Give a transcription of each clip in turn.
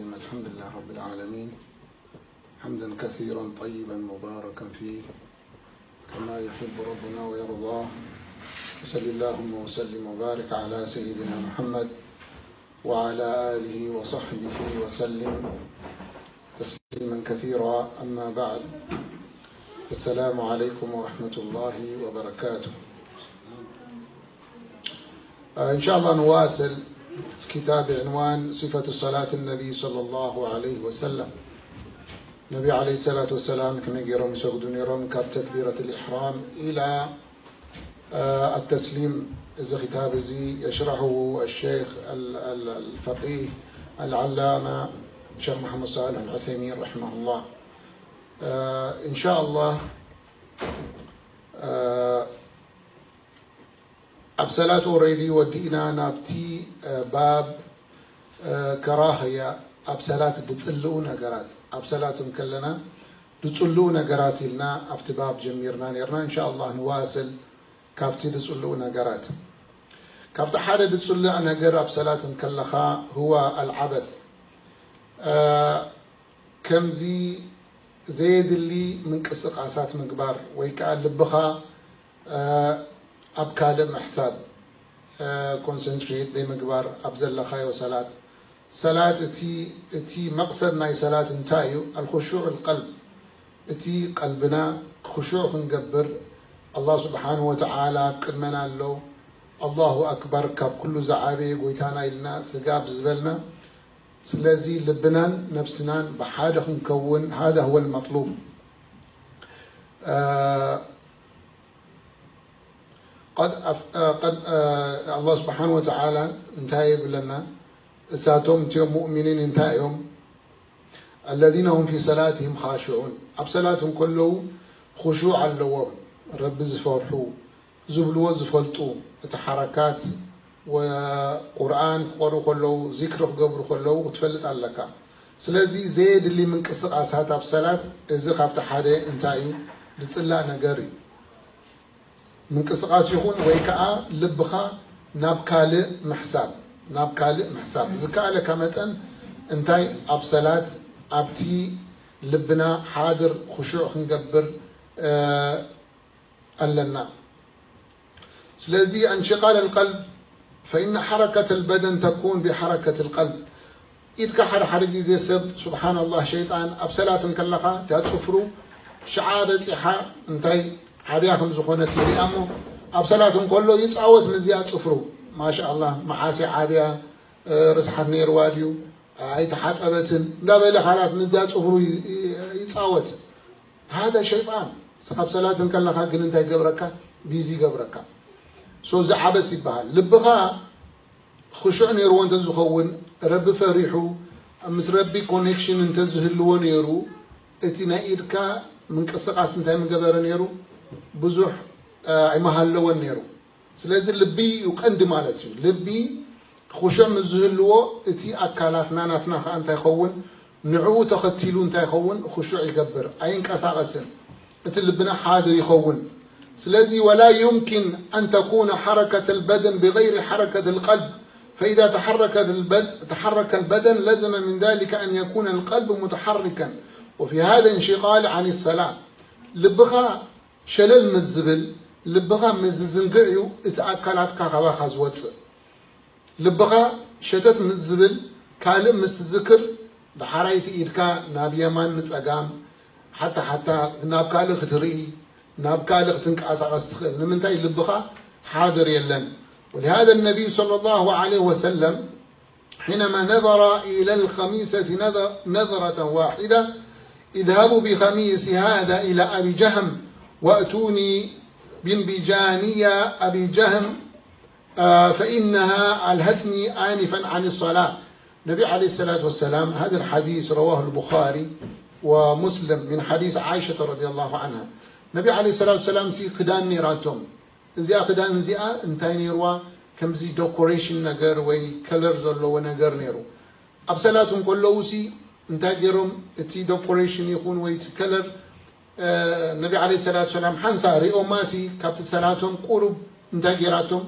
الحمد لله رب العالمين، حمدا كثيرا طيبا مباركا فيه، كما يحب ربنا ويرضى. وصل اللهم وسلم وبارك على سيدنا محمد وعلى آله وصحبه وسلم تسليما كثيرا. أما بعد، السلام عليكم ورحمة الله وبركاته. آه، إن شاء الله نواصل في كتاب عنوان صفة صلاة النبي صلى الله عليه وسلم. النبي عليه الصلاة والسلام كما يقولون يسجدون يرون كاب تكبيرة الإحرام إلى، آه، التسليم. إذا كتاب زي يشرحه الشيخ ال-، ال-، الفقيه العلامة الشيخ محمد صالح العثيمين رحمه الله. آه، إن شاء الله، آه، ኣብ ሰላት ኦልሬዲ ወዲእና ናብቲ፣ እ፣ ባብ፣ እ፣ ከራህያ፣ ኣብ ሰላት ዝጽልኡ ነገራት፣ ኣብ ሰላት እንከለና ዝጽልኡ ነገራት ኢልና ኣብቲ ባብ ጀሚርና ነርና። እንሻኣላህ ንዋስል ካብቲ ዝጽልኡ ነገራት። ካብቲ ሓደ ዝጽልእ ነገር ኣብ ሰላት እንከለኻ፣ ሁወ ኣልዓበስ፣ እ፣ ከምዚ ዘየድሊ ምንቅስቃሳት ምግባር ወይ ከኣ ልብኻ፣ እ፣ ኣብ ካልእ ምሕሳብ፣ እ፣ ኮንሰንትሬት ዘይምግባር ኣብ ዘለኻዮ ሰላት። ሰላት እቲ፣ እቲ መቕሰድ ናይ ሰላት እንታይ እዩ? ኣልኹሹዕ ኣልቀልብ። እቲ ቀልብና ኹሹዕ ክንገብር፣ ኣላህ ስብሓንሁ ወተዓላ ኣብ ቅድመና ኣሎ። ኣላሁ ኣክበር፣ ካብ ኩሉ ዝዓበየ ጎይታና ኢልና ስጋብ ዝበልና። ስለዚ ልብናን ነብስናን ብሓደ ክንከውን፣ ሃዛ ሁወ ልመጥሉብ። እ፣ ቀድ ኣፍ-፣ እ፣ ቀድ፣ እ፣ ኣላህ ስብሓን ወተዓላ እንታይ ይብለና? እሳቶም እቲኦም ሙእሚኒን እንታይ እዮም? ኣለዚነ ሁም ፊ ሰላትህም ኻሽዑን። ኣብ ሰላት እንከለዉ ኹሹዕ ኣለዎም። ረቢ ዝፈርሑ፣ ዝብልዎ ዝፈልጡ፣ እቲ ሓረካት ወ-፣ ቁርኣን ክቐርኡ ከለዉ፣ ዚክሪ ክገብሩ ከለዉ ክትፈልጥ ኣለካ። ስለዚ ዘየድሊ ምንቅስቃሳት ኣብ ሰላት፣ እዚ ካብቲ ሓደ እንታይ እዩ? ዝጽላእ ነገር እዩ። ምንቅስቃስ ይኹን ወይ ከኣ ልብኻ ናብ ካልእ ምሕሳብ፣ ናብ ካልእ ምሕሳብ። ዝከኣለካ መጠን እንታይ ኣብ ሰላት፣ ኣብቲ ልብና ሓድር፣ ኹሹዕ ክንገብር፣ እ፣ ኣለና። ስለዚ ኣንሽቃል ኣልቀልብ፣ ፈኢነ ሓረከት ኣልበደን ተኩን ቢሓረከት ኣልቀልብ። ኢድካ ሓደ ሓደ ግዜ ሰብ፣ ሱብሓነላህ፣ ሸይጣን ኣብ ሰላት እንከለኻ፣ እታ ጽፍሩ ሽዓ በጺሓ እንታይ ዓብያ ከም ዝኾነት ይሪኣ እሞ፣ ኣብ ሰላት እንከሎ ይጻወት ምስዚኣ ጽፍሩ። ማሻኣላህ፣ መዓስ እያ ዓብያ፣ እ፣ ርስሓት ነይርዋ ድዩ? ኣይተሓጸበትን እንዳበለ፣ ካላት ምስዚኣ ጽፍሩ ይ-፣ ይ-፣ ይጻወት። ሃዛ ሸይጣን። ንስኻ ኣብ ሰላት እንከለኻ ግን እንታይ ይገብረካ? ቢዚ ይገብረካ። ሶ፣ እዚ ዓበስ ይበሃል። ልብኻ ኹሹዕ ነይርዎ እንተዝኸውን፣ ረቢ ፈሪሑ፣ ምስ ረቢ ኮኔክሽን እንተዝህልዎ ነይሩ፣ እቲ ናይ ኢድካ ምንቅስቃስ እንታይ ምገበረ ነይሩ? ብዙሕ፣ እ፣ ኣይምሃለወን ነይሩ። ስለዚ ልቢ እዩ ቀንዲ ማለት እዩ። ልቢ ኹሹዕ ምስ ዝህልዎ፣ እቲ ኣካላትና ናትና ከኣ እንታይ ይኸውን? ንዕኡ ተኸቲሉ እንታይ ይኸውን? ኹሹዕ ይገብር፣ ኣይንቀሳቐስን። እቲ ልብና ሓድር ይኸውን። ስለዚ፣ ولا يمكن أن تكون حركة البدن بغير حركة القلب، فإذا تحركت البد-، تحرك البدن لزم من ذلك أن يكون القلب متحركا، وفي هذا انشغال عن الصلاة. ልብኻ ሸለል ምስ ዝብል፣ ልብኻ ምስ ዝዝንግዕ እዩ እቲ ኣካላትካ ካባኻ ዝወጽእ። ልብኻ ሸተት ምስ ዝብል፣ ካልእ ምስ ትዝክር፣ ደሓራይቲ ኢድካ ናብ የማን ንጸጋም፣ ሓታ ሓታ ናብ ካልእ ክትርኢ፣ ናብ ካልእ ክትንቀሳቐስ ትኽእል። ንምንታይ? ልብኻ ሓድር የለን። ولهذا النبي صلى الله عليه وسلم حينما نظر إلى الخميسة نظ-، نظرة واحدة، اذهبوا بخميس هذا إلى أبي جهم وأتوني بنبجانية أبي جهم، آه، فإنها ألهتني آنفا عن الصلاة. النبي عليه الصلاة والسلام، هذا الحديث رواه البخاري ومسلم من حديث عائشة رضي الله عنها. النبي عليه الصلاة والسلام ሲ ክዳን ነይራቶም። እዚኣ ክዳን እዚኣ እንታይ ነይርዋ? ከምዚ ዶኮሬሽን ነገር ወይ ከለር ዘለዎ ነገር ነይሩ። ኣብ ሰላት እንከለዉ ሲ እንታይ ገይሮም? እቲ ዶኮሬሽን ይኹን ወይ እቲ ከለር፣ እ፣ ነቢ ዓለይሂ ሰላቱ ሰላም ሓንሳ ሪኦማ ሲ ካብቲ ሰላቶም ቁሩብ እንታይ ገይራቶም?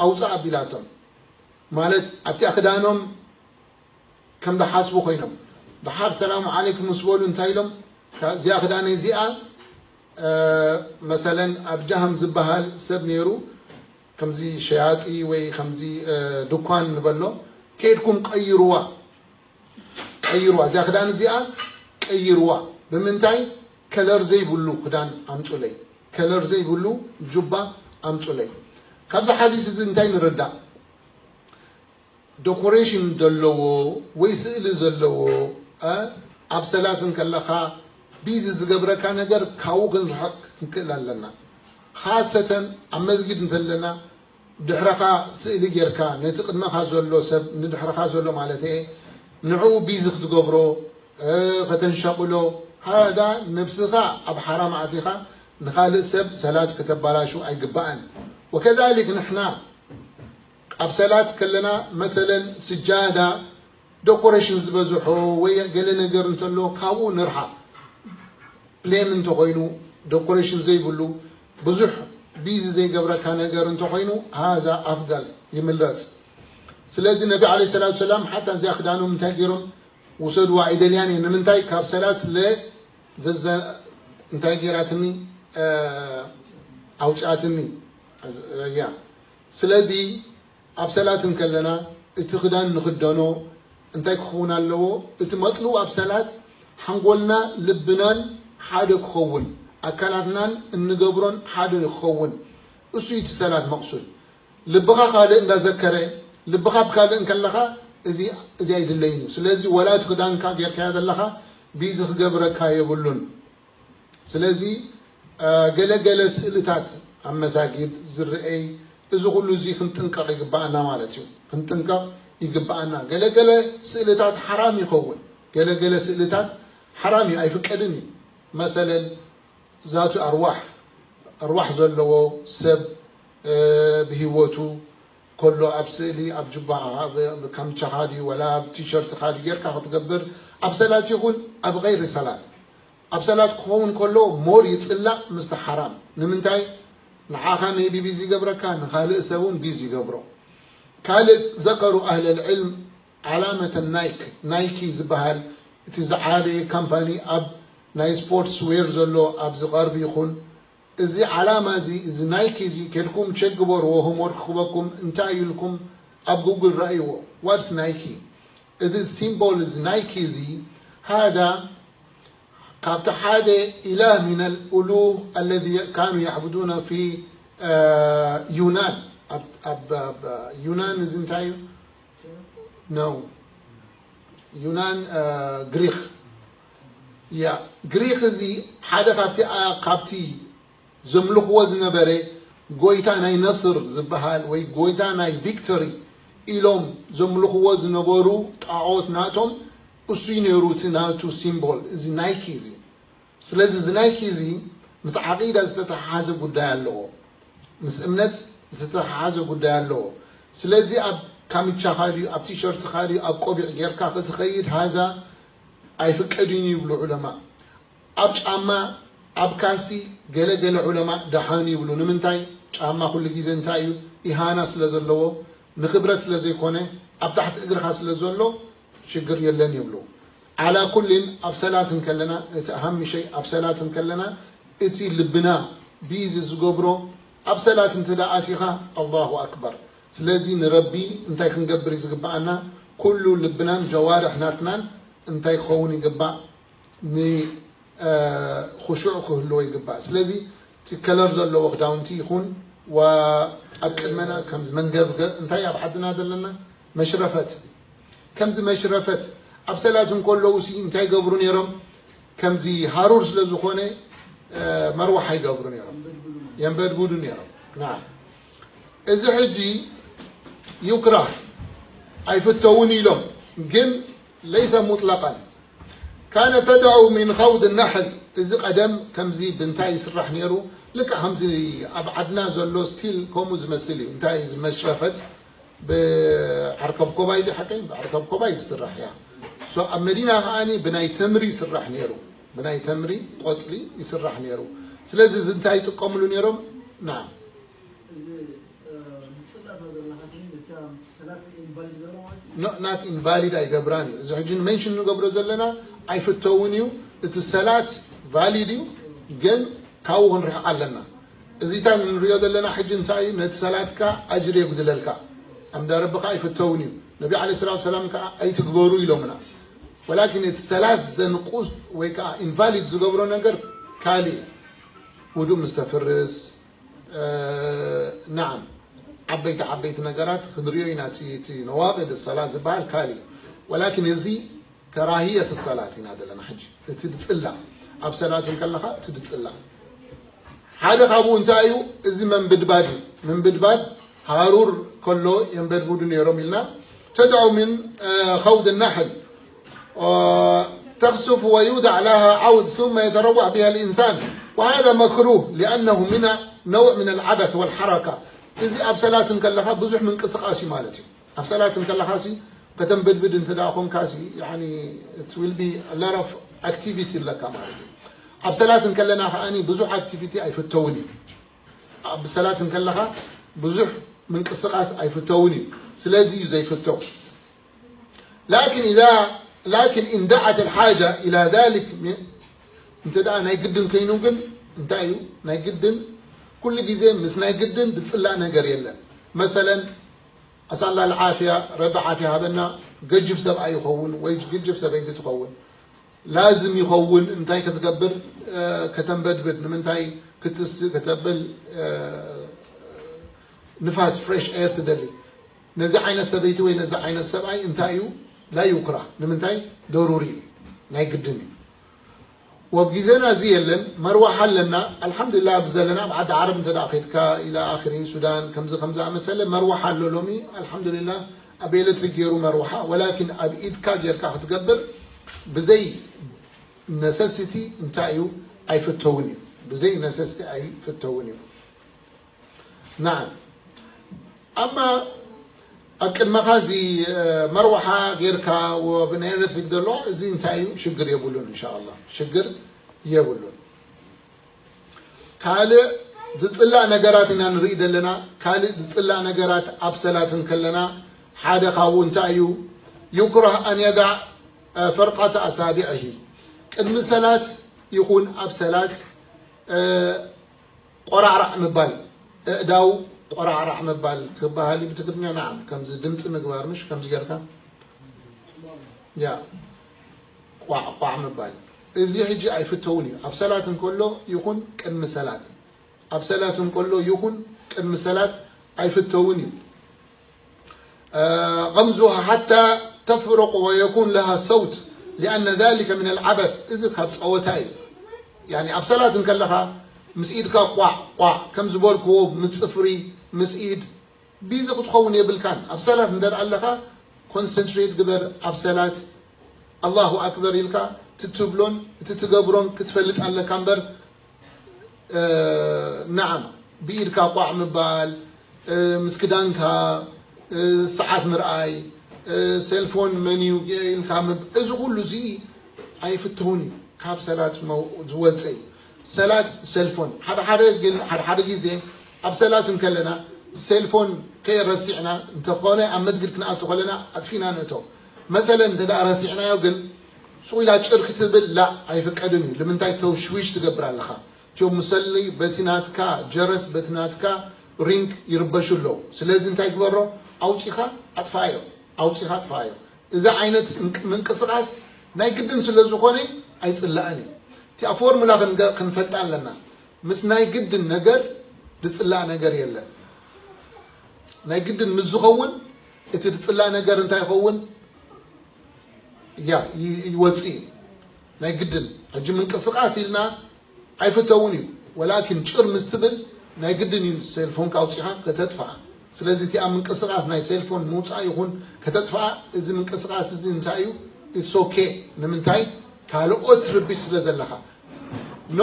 ኣውፅእ ኣቢላቶም። ማለት ኣብቲ ኣኽዳኖም ከም ዝሓስቡ ኮይኖም፣ ድሓር ሰላም ዓለይኩም ምስ በሉ እንታይ ኢሎም? እዚኣ ክዳነይ እዚኣ፣ መሰለን ኣብ ጃህም ዝበሃል ሰብ ነይሩ፣ ከምዚ ሸያጢ ወይ ከምዚ ድኳን ንበሎ፣ ከይድኩም ቀይርዋ፣ ቀይርዋ፣ እዚኣ ክዳን እዚኣ ቀይርዋ። ብምንታይ? ከለር ዘይብሉ ክዳን ኣምፁለይ፣ ከለር ዘይብሉ ጁባ ኣምፁለይ። ካብዚ ሓዲስ እዚ እንታይ ንርዳእ? ዶኮሬሽን ዘለዎ ወይ ስእሊ ዘለዎ ኣብ ሰላት እንከለኻ ቢዚ ዝገብረካ ነገር ካብኡ ክንርሕቕ ክንክእል ኣለና። ካሰተን ኣብ መስጊድ እንተለና ድሕረኻ ስእሊ ጌርካ ነቲ ቅድመኻ ዘሎ ሰብ ንድሕረኻ ዘሎ ማለት እየ ንዕኡ ቢዚ ክትገብሮ ከተንሸቕሎ ሃዛ ነብስኻ ኣብ ሓራም ኣቲኻ ንኻልእ ሰብ ሰላት ከተባላሹ ኣይግባእን። ወከዛሊክ ንሕና ኣብ ሰላት ከለና መሰለን ስጃዳ ዶኮሬሽን ዝበዝሖ ወይ ገለ ነገር እንተሎ ካብኡ ንርሓቕ። ፕሌን እንተኾይኑ ዶኮሬሽን ዘይብሉ ብዙሕ ቢዚ ዘይገብረካ ነገር እንተኾይኑ ሃዛ ኣፍዳል ይምረፅ። ስለዚ ነቢ ዓለይሂ ሰላቱ ሰላም ሓታ እዚኣ ክዳኖም እንታይ ገይሮም ውሰድዋ ኣይደልያን እየ ንምንታይ ካብ ሰላት ስለ ዘዘ እንታይ ገይራትኒ ኣውፅኣትኒ እያ። ስለዚ ኣብ ሰላት እንከለና እቲ ክዳን ንኽደኖ እንታይ ክኸውን ኣለዎ? እቲ መጥሉብ ኣብ ሰላት ሓንጎልና ልብናን ሓደ ክኸውን ኣካላትናን እንገብሮን ሓደ ክኸውን እሱ እቲ ሰላት መቕሱድ። ልብኻ ካልእ እንዳዘከረ ልብኻ ብካልእ እንከለኻ እዚ እዚ ኣይድለይን እዩ። ስለዚ ወላ እቲ ክዳንካ ጌርካዮ ዘለኻ ቢዚ ክገብረካ የብሉን። ስለዚ ገለገለ ስእልታት ኣብ መሳጊድ ዝረአይ እዚ ኩሉ እዚ ክንጥንቀቕ ይግባኣና ማለት እዩ። ክንጥንቀቕ ይግባኣና። ገለገለ ስእልታት ሓራም ይኸውን፣ ገለገለ ስእልታት ሓራም እዩ፣ ኣይፍቀድን እዩ። መሰለን ዛቱ ኣርዋሕ ኣርዋሕ ዘለዎ ሰብ ብህይወቱ ከሎ ኣብ ስእሊ ኣብ ጁባ ካምቻኻ ድዩ ወላ ኣብ ቲሸርትኻ ድዩ ጌርካ ክትገብር ኣብ ሰላት ይኹን ኣብ غير ሰላት ኣብ ሰላት ክኸውን ከሎ ሞር ይፅላእ ምስቲ ሓራም። ንምንታይ? ንዓኻ maybe ቢዚ ይገብረካ፣ ንኻልእ ሰብ እውን ቢዚ ይገብሮ። ካልእ ዘከሩ ኣህለል ዕልም ዓላመተ ናይክ ናይኪ ዝበሃል እቲ ዝዓበየ ካምፓኒ ኣብ ናይ ስፖርትስ ዌር ዘሎ ኣብዚ ቀርቢ ይኹን እዚ ዓላማ እዚ እዚ ናይኪ እዚ ከድኩም ቸክ ግበርዎ ሆምወርክ ክበኩም እንታይ ኢልኩም ኣብ ጉግል ረእይዎ። ዋትስ ናይኪ እዚ ሲምቦል እዚ ናይኪ እዚ ሃዳ ካብቲ ሓደ ኢላህ ሚነል ኡሉህ ኣለዚ ካኑ ያዕቡዱነ ፊ ዩናን ኣብ ዩናን እዚ እንታይ እዩ ነው ዩናን ግሪክ ያ ግሪክ እዚ ሓደ ካብቲ ካብቲ ዘምልኽዎ ዝነበረ ጎይታ ናይ ነስር ዝበሃል ወይ ጎይታ ናይ ቪክቶሪ ኢሎም ዘምልኽዎ ዝነበሩ ጣዖት ናቶም እሱይ ነይሩ እቲ ናቱ ሲምቦል እዚ ናይኪ እዚ። ስለዚ እዚ ናይኪ እዚ ምስ ዓቂዳ ዝተተሓሓዘ ጉዳይ ኣለዎ፣ ምስ እምነት ዝተተሓሓዘ ጉዳይ ኣለዎ። ስለዚ ኣብ ካምቻኻ ድዩ ኣብ ቲሸርትኻ ድዩ ኣብ ቆቢዕ ጌርካ ክትኸይድ ሃዛ ኣይፍቀድን ይብሉ ዑለማ። ኣብ ጫማ ኣብ ካልሲ ገለ ገለ ዑለማ ደሓን ይብሉ። ንምንታይ? ጫማ ኩሉ ግዜ እንታይ እዩ? ኢሃና ስለ ዘለዎ ንክብረት ስለ ዘይኮነ ኣብ ታሕቲ እግርኻ ስለ ዘሎ ሽግር የለን ይብሉ። ዓላ ኩሊን ኣብ ሰላት እንከለና እቲ ኣሃሚ ሸይ ኣብ ሰላት እንከለና እቲ ልብና ቢዚ ዝገብሮ ኣብ ሰላት እንተ ደኣ ኣቲኻ ኣላሁ ኣክበር። ስለዚ ንረቢ እንታይ ክንገብር እዩ ዝግብኣና? ኩሉ ልብናን ጀዋርሕ ናትናን እንታይ ክኸውን ይግባእ? ንኹሹዕ ክህልዎ ይግባእ። ስለዚ እቲ ከለር ዘለዎ ክዳውንቲ ይኹን ኣብ ቅድመና ከምዚ መንገብገብ እንታይ ኣብ ዓድና ዘለና መሽረፈት ከምዚ መሽረፈት ኣብ ሰላት እንከለዉ ሲ እንታይ ገብሩ ነይሮም? ከምዚ ሃሩር ስለ ዝኾነ መርዋሕ ኣይገብሩ ነይሮም፣ የንበድብዱ ነይሮም። ና እዚ ሕጂ ዩክራህ ኣይፍተውን ኢሎም ግን ለይሰ ሙጥለቀን ካነ ተድዑ ሚን ኸውድ ነሕል። እዚ ቀደም ከምዚ ብእንታይ ይስራሕ ነይሩ? ልክዕ ከምዚ ኣብ ዓድና ዘሎ ስቲል ከምኡ ዝመስል እዩ። እንታይ እዚ መሽረፈት ብዓርከብ ኮባይ ድዩ ሓቀይ? ብዓርከብ ኮባይ ዝስራሕ እያ። ሶ ኣብ መዲና ከዓኒ ብናይ ተምሪ ይስራሕ ነይሩ። ብናይ ተምሪ ቆፅሊ ይስራሕ ነይሩ። ስለዚ እዚ እንታይ ይጥቀምሉ ነይሮም? ና እዚ ምፅላፍ ዘለካ ስኒ ነቲ ሰላት ኢንቫሊድ ገሮ ማለት እዩ። not invalid ኣይገብራን እዩ። እዚ ሕጂ ሜንሽን ንገብሮ ዘለና ኣይፍተውን እዩ። እቲ ሰላት ቫሊድ እዩ፣ ግን ካብኡ ክንርሕቕ ኣለና። እዚታ ንሪኦ ዘለና ሕጂ እንታይ እዩ? ነቲ ሰላትካ ኣጅር የጉድለልካ። ኣምዳ ረብኻ ኣይፍተውን እዩ። ነቢ ዓለይሂ ሰላቱ ሰላም ከዓ ኣይትግበሩ ኢሎምና። ወላኪን እቲ ሰላት ዘንቁስ ወይ ከዓ ኢንቫሊድ ዝገብሮ ነገር ካልእ እዩ። ውዱእ ምስ ተፍርስ፣ እ፣ ነዓም፣ ዓበይቲ ዓበይቲ ነገራት ክንሪኦ ኢና። እቲ፣ እቲ ነዋቂድ ሰላት ዝበሃል ካልእ እዩ። ወላኪን እዚ ከራህየት ሰላት ኢና ዘለና ሕጂ። እቲ ድጽላ፣ ኣብ ሰላት እንከለኻ እቲ ድጽላ። ሓደ ካብኡ እንታይ እዩ? እዚ መንብድባድ እዩ። መንብድባድ ሃሩር ከሎ የንበድብዱ ነይሮም ኢልና። تدعو من، آه، خوض النحل. آه، تخسف ويوضع لها عود ثم يتروح بها الإنسان، وهذا مكروه لأنه من نوع من العبث والحركة. እዚ ኣብ ሰላት እንከለኻ ብዙሕ ምንቅስቃስ እዩ ማለት እዩ። ኣብ ሰላት እንከለኻ ሲ ከተንብድብድ እንተ ደኣ ኾንካ ሲ፣ ያኒ፣ it will be a lot of activity ኣለካ ማለት እዩ። ኣብ ሰላት እንከለና ከኣኒ ብዙሕ ኣክቲቪቲ ኣይፍተውን እዩ። ኣብ ሰላት እንከለኻ ብዙሕ ምንቅስቃስ ኣይፍተውን እዩ። ስለዚ እዩ ዘይፍተው። لكن إذا، لكن إن دعت الحاجة إلى ذلك، እንተ ደኣ ናይ ግድን ከይኑ ግን እንታይ እዩ? ናይ ግድን ኩሉ ግዜ ምስ ናይ ግድን ዝጽላእ ነገር የለን። መሰለን፣ ኣስኣላ ልዓፍያ፣ ረቢ ዓፍያ ሃበና፣ ገጅፍ ሰብኣይ ይኸውን ወይ ገጅፍ ሰበይቲ ትኸውን። ላዝም ይኸውን እንታይ ክትገብር? እ፣ ከተንበድብድ። ንምንታይ ክትስ-፣ ከተብል፣ እ፣ ንፋስ ፍሬሽ ኤር ትደሊ። ነዚ ዓይነት ሰበይቲ ወይ ነዚ ዓይነት ሰብኣይ እንታይ እዩ? ላ ዩክራህ። ንምንታይ? ደሩሪ እዩ፣ ናይ ግድን እዩ። ወብ ግዜና እዚ የለን፣ መርዋሓ ኣለና። ኣልሓምዱሊላህ፣ ኣብዚ ዘለና ኣብ ዓዲ ዓረብ እንተ ደኣ ኸይድካ ኢላ ኣኽሪ ሱዳን ከምዚ ከም ዝኣመሰለ መርዋሓ ኣሎ። ሎሚ ኣልሓምዱሊላህ ኣብ ኤሌክትሪክ ገይሩ መርዋሓ፣ ወላኪን ኣብ ኢድካ ጌርካ ክትገብር ብዘይ ነሰሲቲ እንታይ እዩ? ኣይፍተውን እዩ። ብዘይ ነሰሲቲ ኣይፍተውን እዩ። ናዓም። ኣማ ኣብ ቅድመኻ እዚ፣ እ፣ መርዋሓ ጌርካ ወብናይ ኤሌክትሪክ ዘሎ እዚ እንታይ እዩ? ሽግር የብሉን፣ እንሻኣላህ ሽግር የብሉን። ካልእ ዝጽላእ ነገራት ኢና ንርኢ ዘለና። ካልእ ዝጽላእ ነገራት ኣብ ሰላት እንከለና ሓደ ካብኡ እንታይ እዩ? يكره أن يضع، እ፣ فرقة أصابعه ቅድሚ ሰላት ይኹን ኣብ ሰላት፣ እ፣ ቆራዕራዕ ምባል፣ እእዳው ቆራዕራዕ ምባል ክበሃል እዩ ብትግርኛ። ናዓም፣ ከምዚ ድምፂ ምግባር፣ ምሽ ከምዚ ጌርካ፣ ያ፣ ቋዕ ቋዕ ምባል። እዚ ሕጂ ኣይፍተውን እዩ። ኣብ ሰላት እንከሎ ይኹን ቅድሚ ሰላት፣ ኣብ ሰላት እንከሎ ይኹን ቅድሚ ሰላት ኣይፍተውን እዩ። غمزها حتى تفرق ويكون لها صوت لأن ذلك من العبث። እዚ ካብ ጸወታ እዩ። ያኒ ኣብ ሰላት እንከለኻ ምስ ኢድካ ቋዕ ቋዕ ከም ዝበልክዎ ምስ ጽፍሪ፣ ምስ ኢድ፣ ቢዚ ክትኸውን የብልካን። ኣብ ሰላት እንተ ደኣ ኣለኻ ኮንሰንትሬት ግበር ኣብ ሰላት። ኣላሁ ኣክበር ኢልካ ትትብሎን እቲ ትገብሮን ክትፈልጥ ኣለካ እምበር፣ እ፣ ነዓም፣ ብኢድካ ቋዕ ምባል፣ እ፣ ምስ ክዳንካ፣ እ፣ ሰዓት ምርኣይ፣ እ፣ ሴልፎን መን እዩ ኢልካ ምብ-፣ እዚ ኩሉ እዚ ኣይፍትሁን እዩ። ካብ ሰላት መው-፣ ዝወፀ እዩ። ሰላት ሴልፎን፣ ሓደ ሓደ ግን፣ ሓደ ሓደ ግዜ ኣብ ሰላት እንከለና ሴልፎን ከይረሲዕና እንተኾነ ኣብ መስጊድ ክንኣቱ ከለና ኣጥፊእና ንእቶ። መሰለን እንተ ደኣ ረሲዕናዮ ግን ሱቕ ኢላ ጭር ክትብል ላ ኣይፍቀድን እዩ። ንምንታይ ተሽዊሽ ትገብር ኣለኻ? እቲኦም ሙሰሊ በቲ ናትካ ጀረስ፣ በቲ ናትካ ሪንግ ይርበሹ ኣለዉ። ስለዚ እንታይ ግበሮ? ኣውጺኻ ኣጥፍኣዮ። ኣውጺኻ ኣጥፍኣዮ። እዚ ዓይነት እንቅ-፣ ምንቅስቓስ ናይ ግድን ስለ ዝኾነ ኣይጽላእን እዩ። እቲኣ ፎርሙላ ክንገ-፣ ክንፈልጣ ኣለና። ምስ ናይ ግድን ነገር ዝጽላእ ነገር የለን። ናይ ግድን ምስ ዝኸውን እቲ ዝጽላእ ነገር እንታይ ይኸውን? ያ፣ ይ-፣ ይወጽእ እዩ። ናይ ግድን ሕጂ ምንቅስቓስ ኢልና ኣይፍተውን እዩ። ወላኪን ጭር ምስ ትብል ናይ ግድን እዩ ሴልፎንካ ኣውጺኻ ከተጥፍኣ። ስለዚ እቲኣ ምንቅስቓስ ናይ ሴልፎን ምውጻእ ይኹን ከተጥፍኣ፣ እዚ ምንቅስቓስ እዚ እንታይ እዩ? ኢትስ ኦኬ። ንምንታይ? ካልኦት ትርብሽ ስለ ዘለኻ። ኖ፣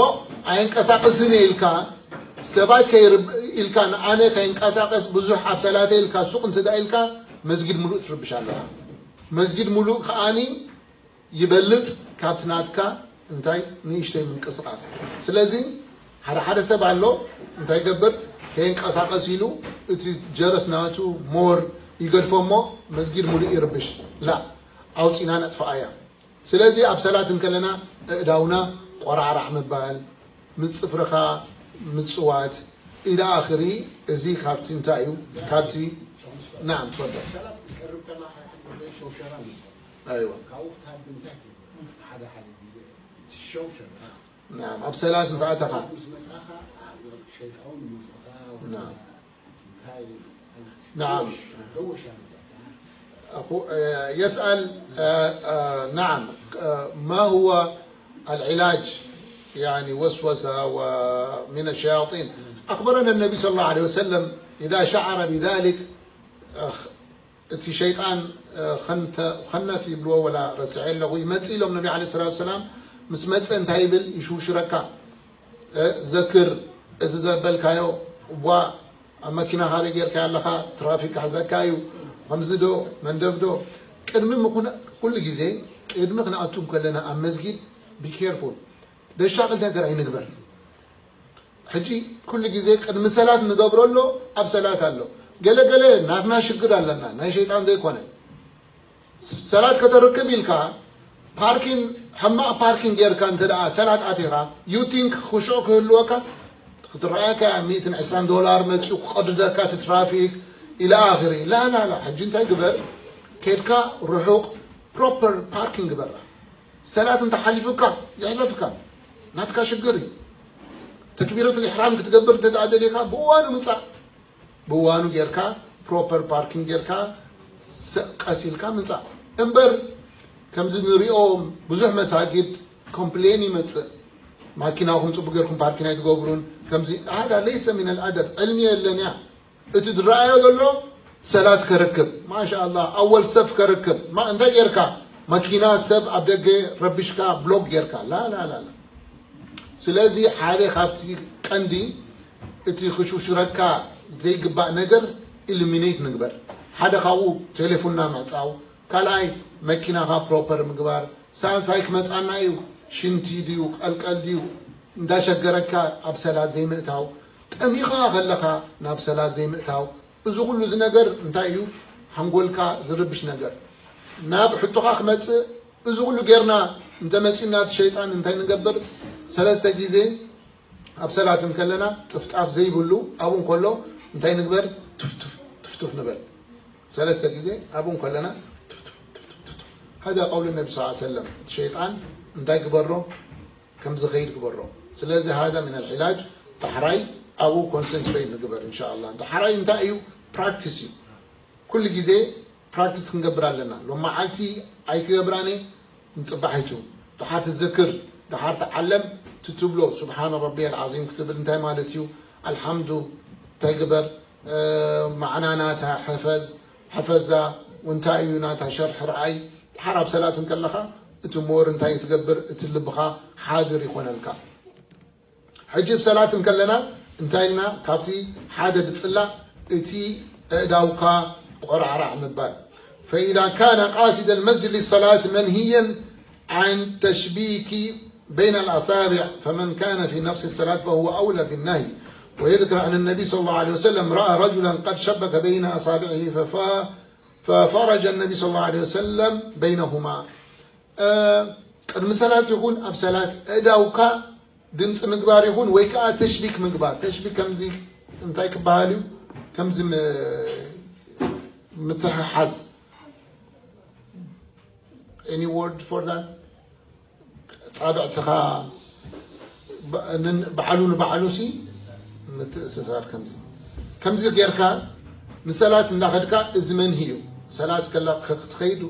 ኣየንቀሳቕስን እየ ኢልካ፣ ሰባት ከይርብ-፣ ኢልካ ንኣነ ከይንቀሳቐስ ብዙሕ ኣብ ሰላተ ኢልካ ሱቕ እንተ ደኣ ኢልካ መስጊድ ሙሉእ ትርብሽ ኣለኻ። መስጊድ ሙሉእ ከኣኒ ይበልጽ ካብቲ ናትካ እንታይ ንእሽተይ ምንቅስቓስ። ስለዚ ሓደ ሓደ ሰብ ኣሎ እንታይ ይገብር? ከይንቀሳቐስ ኢሉ እቲ ጀረስ ናቱ ሞር ይገድፎ እሞ መስጊድ ሙሉእ ይርብሽ። ላ፣ ኣውፂና ነጥፍኣያ። ስለዚ ኣብ ሰላት እንከለና እእዳውና ቆራዕራዕ ምባል፣ ምስ ፅፍርኻ ምፅዋት ኢላ ኣኽሪ። እዚ ካብቲ እንታይ እዩ? ካብቲ ናም ትፈል ኣይዋ ናም ኣብ ሰላት ምስ ኣተኻ ናም يسأل نعم ما هو العلاج يعني وسوسة ومن الشياطين. أخبرنا النبي صلى الله عليه وسلم إذا شعر بذلك እቲ ሸይጣን ኸነት ይብልዎ ወላ ረስዐ ኣለኹ ይመጽእ ኢሎም ነቢ ዓለይሂ ሰላቱ ወሰላም። ምስ መጸ እንታይ ይብል? ይሽውሽረካ። ዘክር፣ እዚ ዘበልካዮ እቧ ኣብ መኪናኻ ዶ ጌርካ ኣለኻ? ትራፊክ ክሕዘካ እዩ። ከምዚ ዶ መንደፍ ዶ? ቅድሚ ምኹነ ኩሉ ግዜ ቅድሚ ክንኣቱ ከለና ኣብ መስጊድ ቢ ኬርፉል፣ ደሻቕል ነገር ኣይንግበር። ሕጂ ኩሉ ግዜ ቅድሚ ሰላት ንገብሮ ኣሎ ኣብ ሰላት ኣሎ። ገለ ገለ ናትና ሽግር ኣለና ናይ ሸይጣን ዘይኮነ። ሰላት ከተርክብ ኢልካ ፓርኪን ሕማቕ ፓርኪን ጌርካ እንተ ደኣ ሰላት ኣቲኻ you think ክሹዕ ክህልወካ ክትረኣየካ ሚእትን ዕስራን ዶላር መጺኡ ክቐድደካ እቲ ትራፊክ ኢለ ኣኽሪ ላላላ። ሕጂ እንታይ ግበር? ኬድካ ርሑቕ ፕሮፐር ፓርኪን ግበራ። ሰላት እንተ ሓሊፉካ ይሕለፍካ፣ ናትካ ሽግር እዩ። ተክቢረት ልሕራም ክትገብር እንተ ደኣ ደሊኻ ብእዋኑ ምጻእ። ብእዋኑ ጌርካ ፕሮፐር ፓርኪንግ ጌርካ ቀስ ኢልካ ምጻእ እምበር ከምዚ ንሪኦም ብዙሕ መሳጊድ ኮምፕሌን ይመጽእ። ማኪናኹም ጽቡቅ ጌርኩም ፓርኪን ኣይትገብሩን። ከምዚ هذا ليس من الأدب። ዕልሚ የለን እያ። እቲ ዝረኣዮ ዘሎ ሰላት ከርክብ ማሻኣላህ ኣወል ሰፍ ከርክብ ማ እንታይ ጌርካ መኪና ሰብ ኣብ ደገ ረቢሽካ ብሎክ ጌርካ ላ ላ ላ ላ። ስለዚ ሓደ ካብቲ ቀንዲ እቲ ክሽውሽረካ ዘይግባእ ነገር ኢሊሚኔት ንግበር። ሓደ ካብኡ ቴሌፎንና ምዕጻው፣ ካልኣይ መኪናኻ ፕሮፐር ምግባር፣ ሳልሳይ ክመጻና እዩ ሽንቲ ድዩ ቀልቀል ድዩ እንዳሸገረካ ኣብ ሰላት ዘይምእታው፣ ጠሚኻ ከለኻ ናብ ሰላት ዘይምእታው። እዚ ኩሉ እዚ ነገር እንታይ እዩ? ሓንጎልካ ዝርብሽ ነገር ናብ ሕቶኻ ክመጽእ። እዚ ኩሉ ጌርና እንተመጺኡና እቲ ሸይጣን እንታይ ንገብር? ሰለስተ ግዜ ኣብ ሰላት እንከለና ጥፍጣፍ ዘይብሉ ኣብኡ እንከሎ እንታይ ንግበር? ትፍቱፍ ትፍቱፍ ንበል። ሰለስተ ግዜ ኣብኡ እንከለና ትፍቱፍ ትፍቱፍ ትፍቱፍ። هذا قول النبي صلى الله عليه وسلم። እቲ ሸይጣን እንታይ ግበሮ? ከም ዝኸይድ ግበሮ። ስለዚ هذا من العلاج። ዳሕራይ ኣብኡ ኮንሰንትሬት ንግበር እንሻኣላ። ዳሕራይ እንታይ እዩ? ፕራክቲስ እዩ። ኩሉ ግዜ ፕራክቲስ ክንገብር ኣለና። ሎም መዓልቲ ኣይክገብራን እየ፣ ንጽባሕ ይቱ። ደሓር ትዝክር፣ ደሓር ትዓለም፣ ትትብሎ ሱብሓነ ረቢየል ዓዚም ክትብል እንታይ ማለት እዩ? ኣልሓምዱ እንታይ ግበር፣ እ፣ ማዕና ናታ ሕፈዝ፣ ሕፈዛ፣ እንታይ እዩ ናታ ሸርሒ ረኣይ። ደሓር ኣብ ሰላት እንከለኻ እቲ ሞር እንታይ ትገብር፣ እቲ ልብኻ ሓድር ይኾነልካ። ሕጂ ብሰላት እንከለና እንታይ ኢልና ካብቲ ሓደ ዝጽላእ እቲ ኣእዳውካ ቆራዕራዕ ምባል። فإذا كان قاصد المسجد للصلاة منهيا عن تشبيك بين الأصابع فمن كان في نفس الصلاة فهو أولى بالنهي. ويذكر أن النبي صلى الله عليه وسلم رأى رجلا قد شبك بين أصابعه ففا-، ففرج النبي صلى الله عليه وسلم بينهما. እ፣ ቅድሚ ሰላት ይኹን ኣብ ሰላት ኣእዳውካ ድምፂ ምግባር ይኹን ወይ ከዓ ተሽቢክ ምግባር። ተሽቢክ ከምዚ እንታይ ክበሃል እዩ? ከምዚ ም-፣ ምትሕሓዝ። Any word for that? ፃብዕትኻ ብ-፣ ንን-፣ ባዕሉ ንባዕሉ ሲ ምትእስሳር ከምዚ ከምዚ ጌርካ ንሰላት እንዳኸድካ እዚ መንሂ እዩ። ሰላት ከላ ክትኸይድ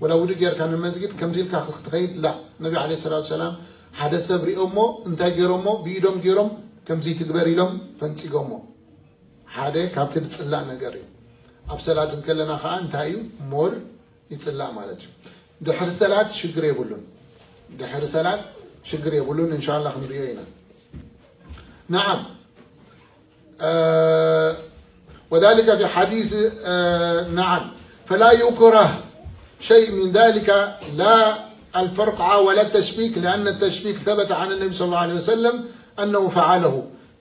ወላ ውዱ ጌርካ ንመስጊድ ከምዚ ኢልካ ክትኸይድ ላ። ነቢ ዓለይሂ ሰላቱ ሰላም ሓደ ሰብ ሪኦሞ እንታይ ገይሮሞ ብኢዶም ገይሮም ከምዚ ትግበር ኢሎም ፈንጺጎሞ። ሓደ ካብቲ ዝጽላእ ነገር እዩ። ኣብ ሰላት እንከለና ከዓ እንታይ እዩ ሞር ይጽላእ ማለት እዩ። ድሕሪ ሰላት ሽግር የብሉን። ድሕሪ ሰላት ሽግር የብሉን። እንሻላ ክንሪኦ ኢና። نعم. آه، وذلك في حديث، آه، نعم. فلا يكره شيء من ذلك، لا الفرقعة ولا التشبيك، لأن التشبيك ثبت عن النبي صلى الله عليه وسلم أنه فعله.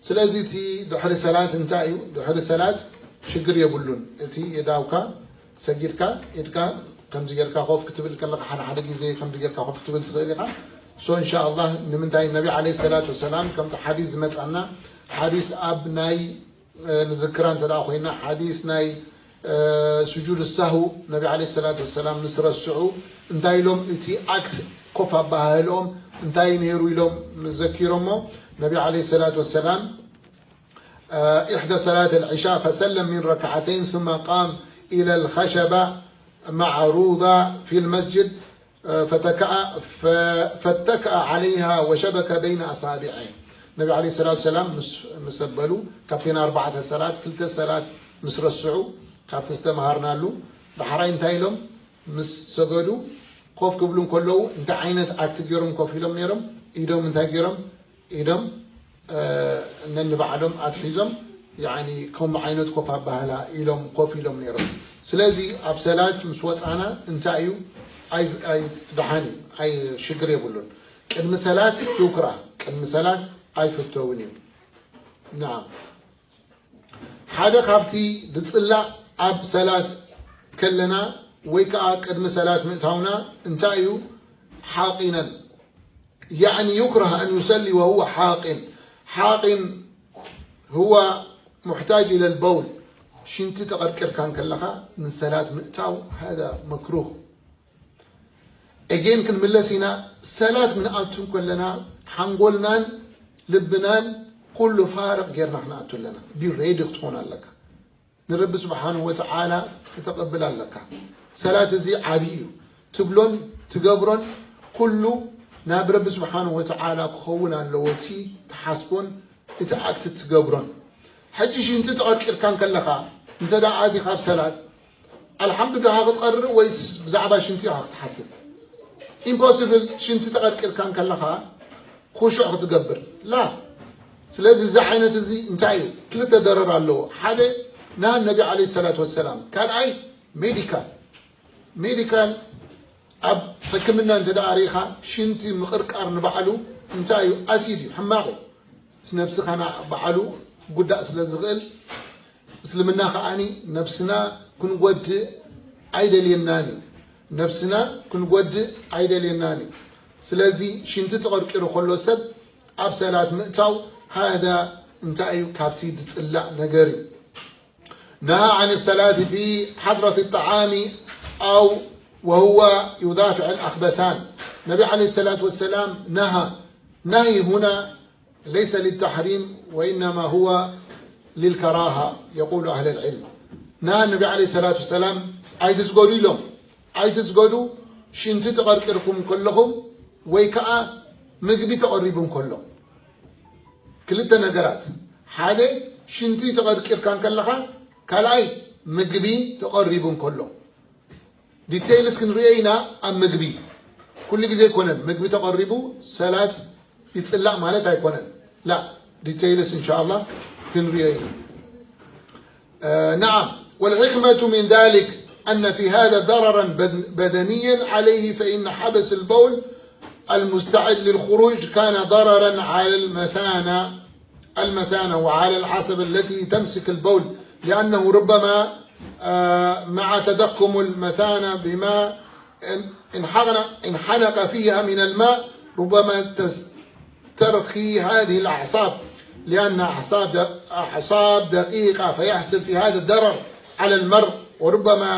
ስለዚ እቲ ድሕሪ ሰላት እንታይ እዩ? ድሕሪ ሰላት ሽግር የብሉን። እቲ የዳውካ ሰጊድካ ኢድካ ከምዚ ጌርካ ኮፍ ክትብል ከለካ፣ ሓደ ሓደ ግዜ ከምዚ ጌርካ ኮፍ ክትብል ትኽእል ኢኻ። So እንሻኣላህ ንምንታይ ነቢ ዓለይሂ ሰላቱ ወሰላም ከምቲ ሓዲስ ዝመጻና ሓዲስ ኣብ ናይ ንዝክራ እንተ ኮይና ሓዲስ ናይ ስጁድ ሳሁ ነቢ ዓለይሂ ሰላቱ ወሰላም ምስ ረስዑ እንታይ ኢሎም እቲ ኣክት ኮፍ ኣባሃህልኦም እንታይ ነይሩ ኢሎም ዘኪሮሞ ነቢ ዓለይሂ ሰላቱ ወሰላም إحدى صلاة العشاء فسلم من ركعتين ثم قام إلى الخشبة معروضة في المسجد فتكأ فاتكأ عليها وشبك بين أصابعه. النبي عليه الصلاة والسلام مس أربعة صلاة كلتا صلاة مس رسعو كابت استمهرنا له بحرين تايلم مس سجدوا كوف قبلون كله انت عينت أكتجرم كوف لهم نيرم إيدهم انت جرم ኢዶም ነንባዕሎም ኣትሒዞም ከምኡ ዓይነት ኮፍ ኣባህላ ኢሎም ኮፍ ኢሎም ነይሮም። ስለዚ ኣብ ሰላት ምስ ወፃና እንታይ እዩ ደሓን እዩ፣ ኣይ ሽግር የብሉን። ቅድሚ ሰላት ይውክራ፣ ቅድሚ ሰላት ኣይፍተውን እዩ። ናም ሓደ ካብቲ ዝፅላእ ኣብ ሰላት ከለና ወይ ከዓ ቅድሚ ሰላት ምእታውና እንታይ እዩ ሓቂነን يعني يكره أن يصلي وهو حاق حاق هو محتاج إلى البول ሽንቲ ተቐርቂርካ እንከለኻ ንሰላት ምእታው هذا مكروه. Again ክንምለስ ኢና። ሰላት ምንኣቱ ከለና ሓንጎልናን ልብናን ኩሉ ፋርቕ ጌርና ክንኣቱ ኣለና። Be ready ክትኾን ኣለካ። ንረቢ ስብሓንሁ ወተዓላ ክተቐብል ኣለካ። ሰላት እዚ ዓብዪ እዩ። ትብሎን ትገብሮን ኩሉ ናብ ረቢ ስብሓንሁ ወተዓላ ክኸውን ኣለዎ። እቲ ትሓስቦን እቲ ኣክት ትገብሮን። ሕጂ ሽንቲ ተቐርቂርካ እንከለኻ እንተ ደኣ ኣቲኻ ኣብ ሰላት ኣልሓምዱሊላህ ክትቐርር ወይስ ብዛዕባ ሽንቲ ኢኻ ክትሓስብ? ኢምፖስብል ሽንቲ ተቐርቂርካ እንከለኻ ኩሹዕ ክትገብር ላ። ስለዚ እዚ ዓይነት እዚ እንታይ እዩ? ክልተ ደረር ኣለዎ። ሓደ ናይ ነቢ ዓለይሂ ሰላቱ ወሰላም፣ ካልኣይ ሜዲካል። ሜዲካል ኣብ ሕክምና እንተ ደኣ ርኢኻ ሽንቲ ምቕርቃር ንባዕሉ እንታይ እዩ? ኣሲድ እዩ፣ ሕማቕ እዩ። ነብስኻ ባዕሉ ጉዳእ ስለ ዝኽእል እስልምና ከዓኒ ነብስና ክንጎድእ ኣይደልየናን እዩ። ነብስና ክንጎድእ ኣይደልየናን እዩ። ስለዚ ሽንቲ ተቐርቂሩ ከሎ ሰብ ኣብ ሰላት ምእታው ሃዳ እንታይ እዩ? ካብቲ ዝፅላእ ነገር እዩ። نهى عن الصلاة في حضرة الطعام أو وهو يدافع الأخبثان. النبي عليه الصلاة والسلام نهى. نهي هنا ليس للتحريم وإنما هو للكراهة يقول أهل العلم. نهى النبي عليه الصلاة والسلام ኣይትስገዱ ኢሎም። ኣይትስገዱ ሽንቲ ተቐርቂርኩም ከለኹም ወይ ከዓ ምግቢ ተቐሪቡ እንከሎ። ክልተ ነገራት፣ ሓደ ሽንቲ ተቐርቂርካ እንከለኻ፣ ካልኣይ ምግቢ ተቐሪቡ እንከሎ። ዲቴይልስ ክንሪኦ ኢና ኣብ ምግቢ። ኩሉ ግዜ ኣይኮነን ምግቢ ተቐሪቡ ሰላት ይፅላእ ማለት ኣይኮነን። ላ ዲቴይልስ እንሻላ ክንሪኦ ኢና። نعم. والحكمة من ذلك أن في هذا ضررا بدنيا عليه، فإن حبس البول المستعد للخروج كان ضررا على المثانة المثانة وعلى العصب التي تمسك البول، لأنه ربما مع تضخم المثانة بما انحنق فيها من الماء ربما ترخي هذه الأعصاب، لأن أعصاب أعصاب دقيقة، فيحصل في هذا ضرر على المرء، وربما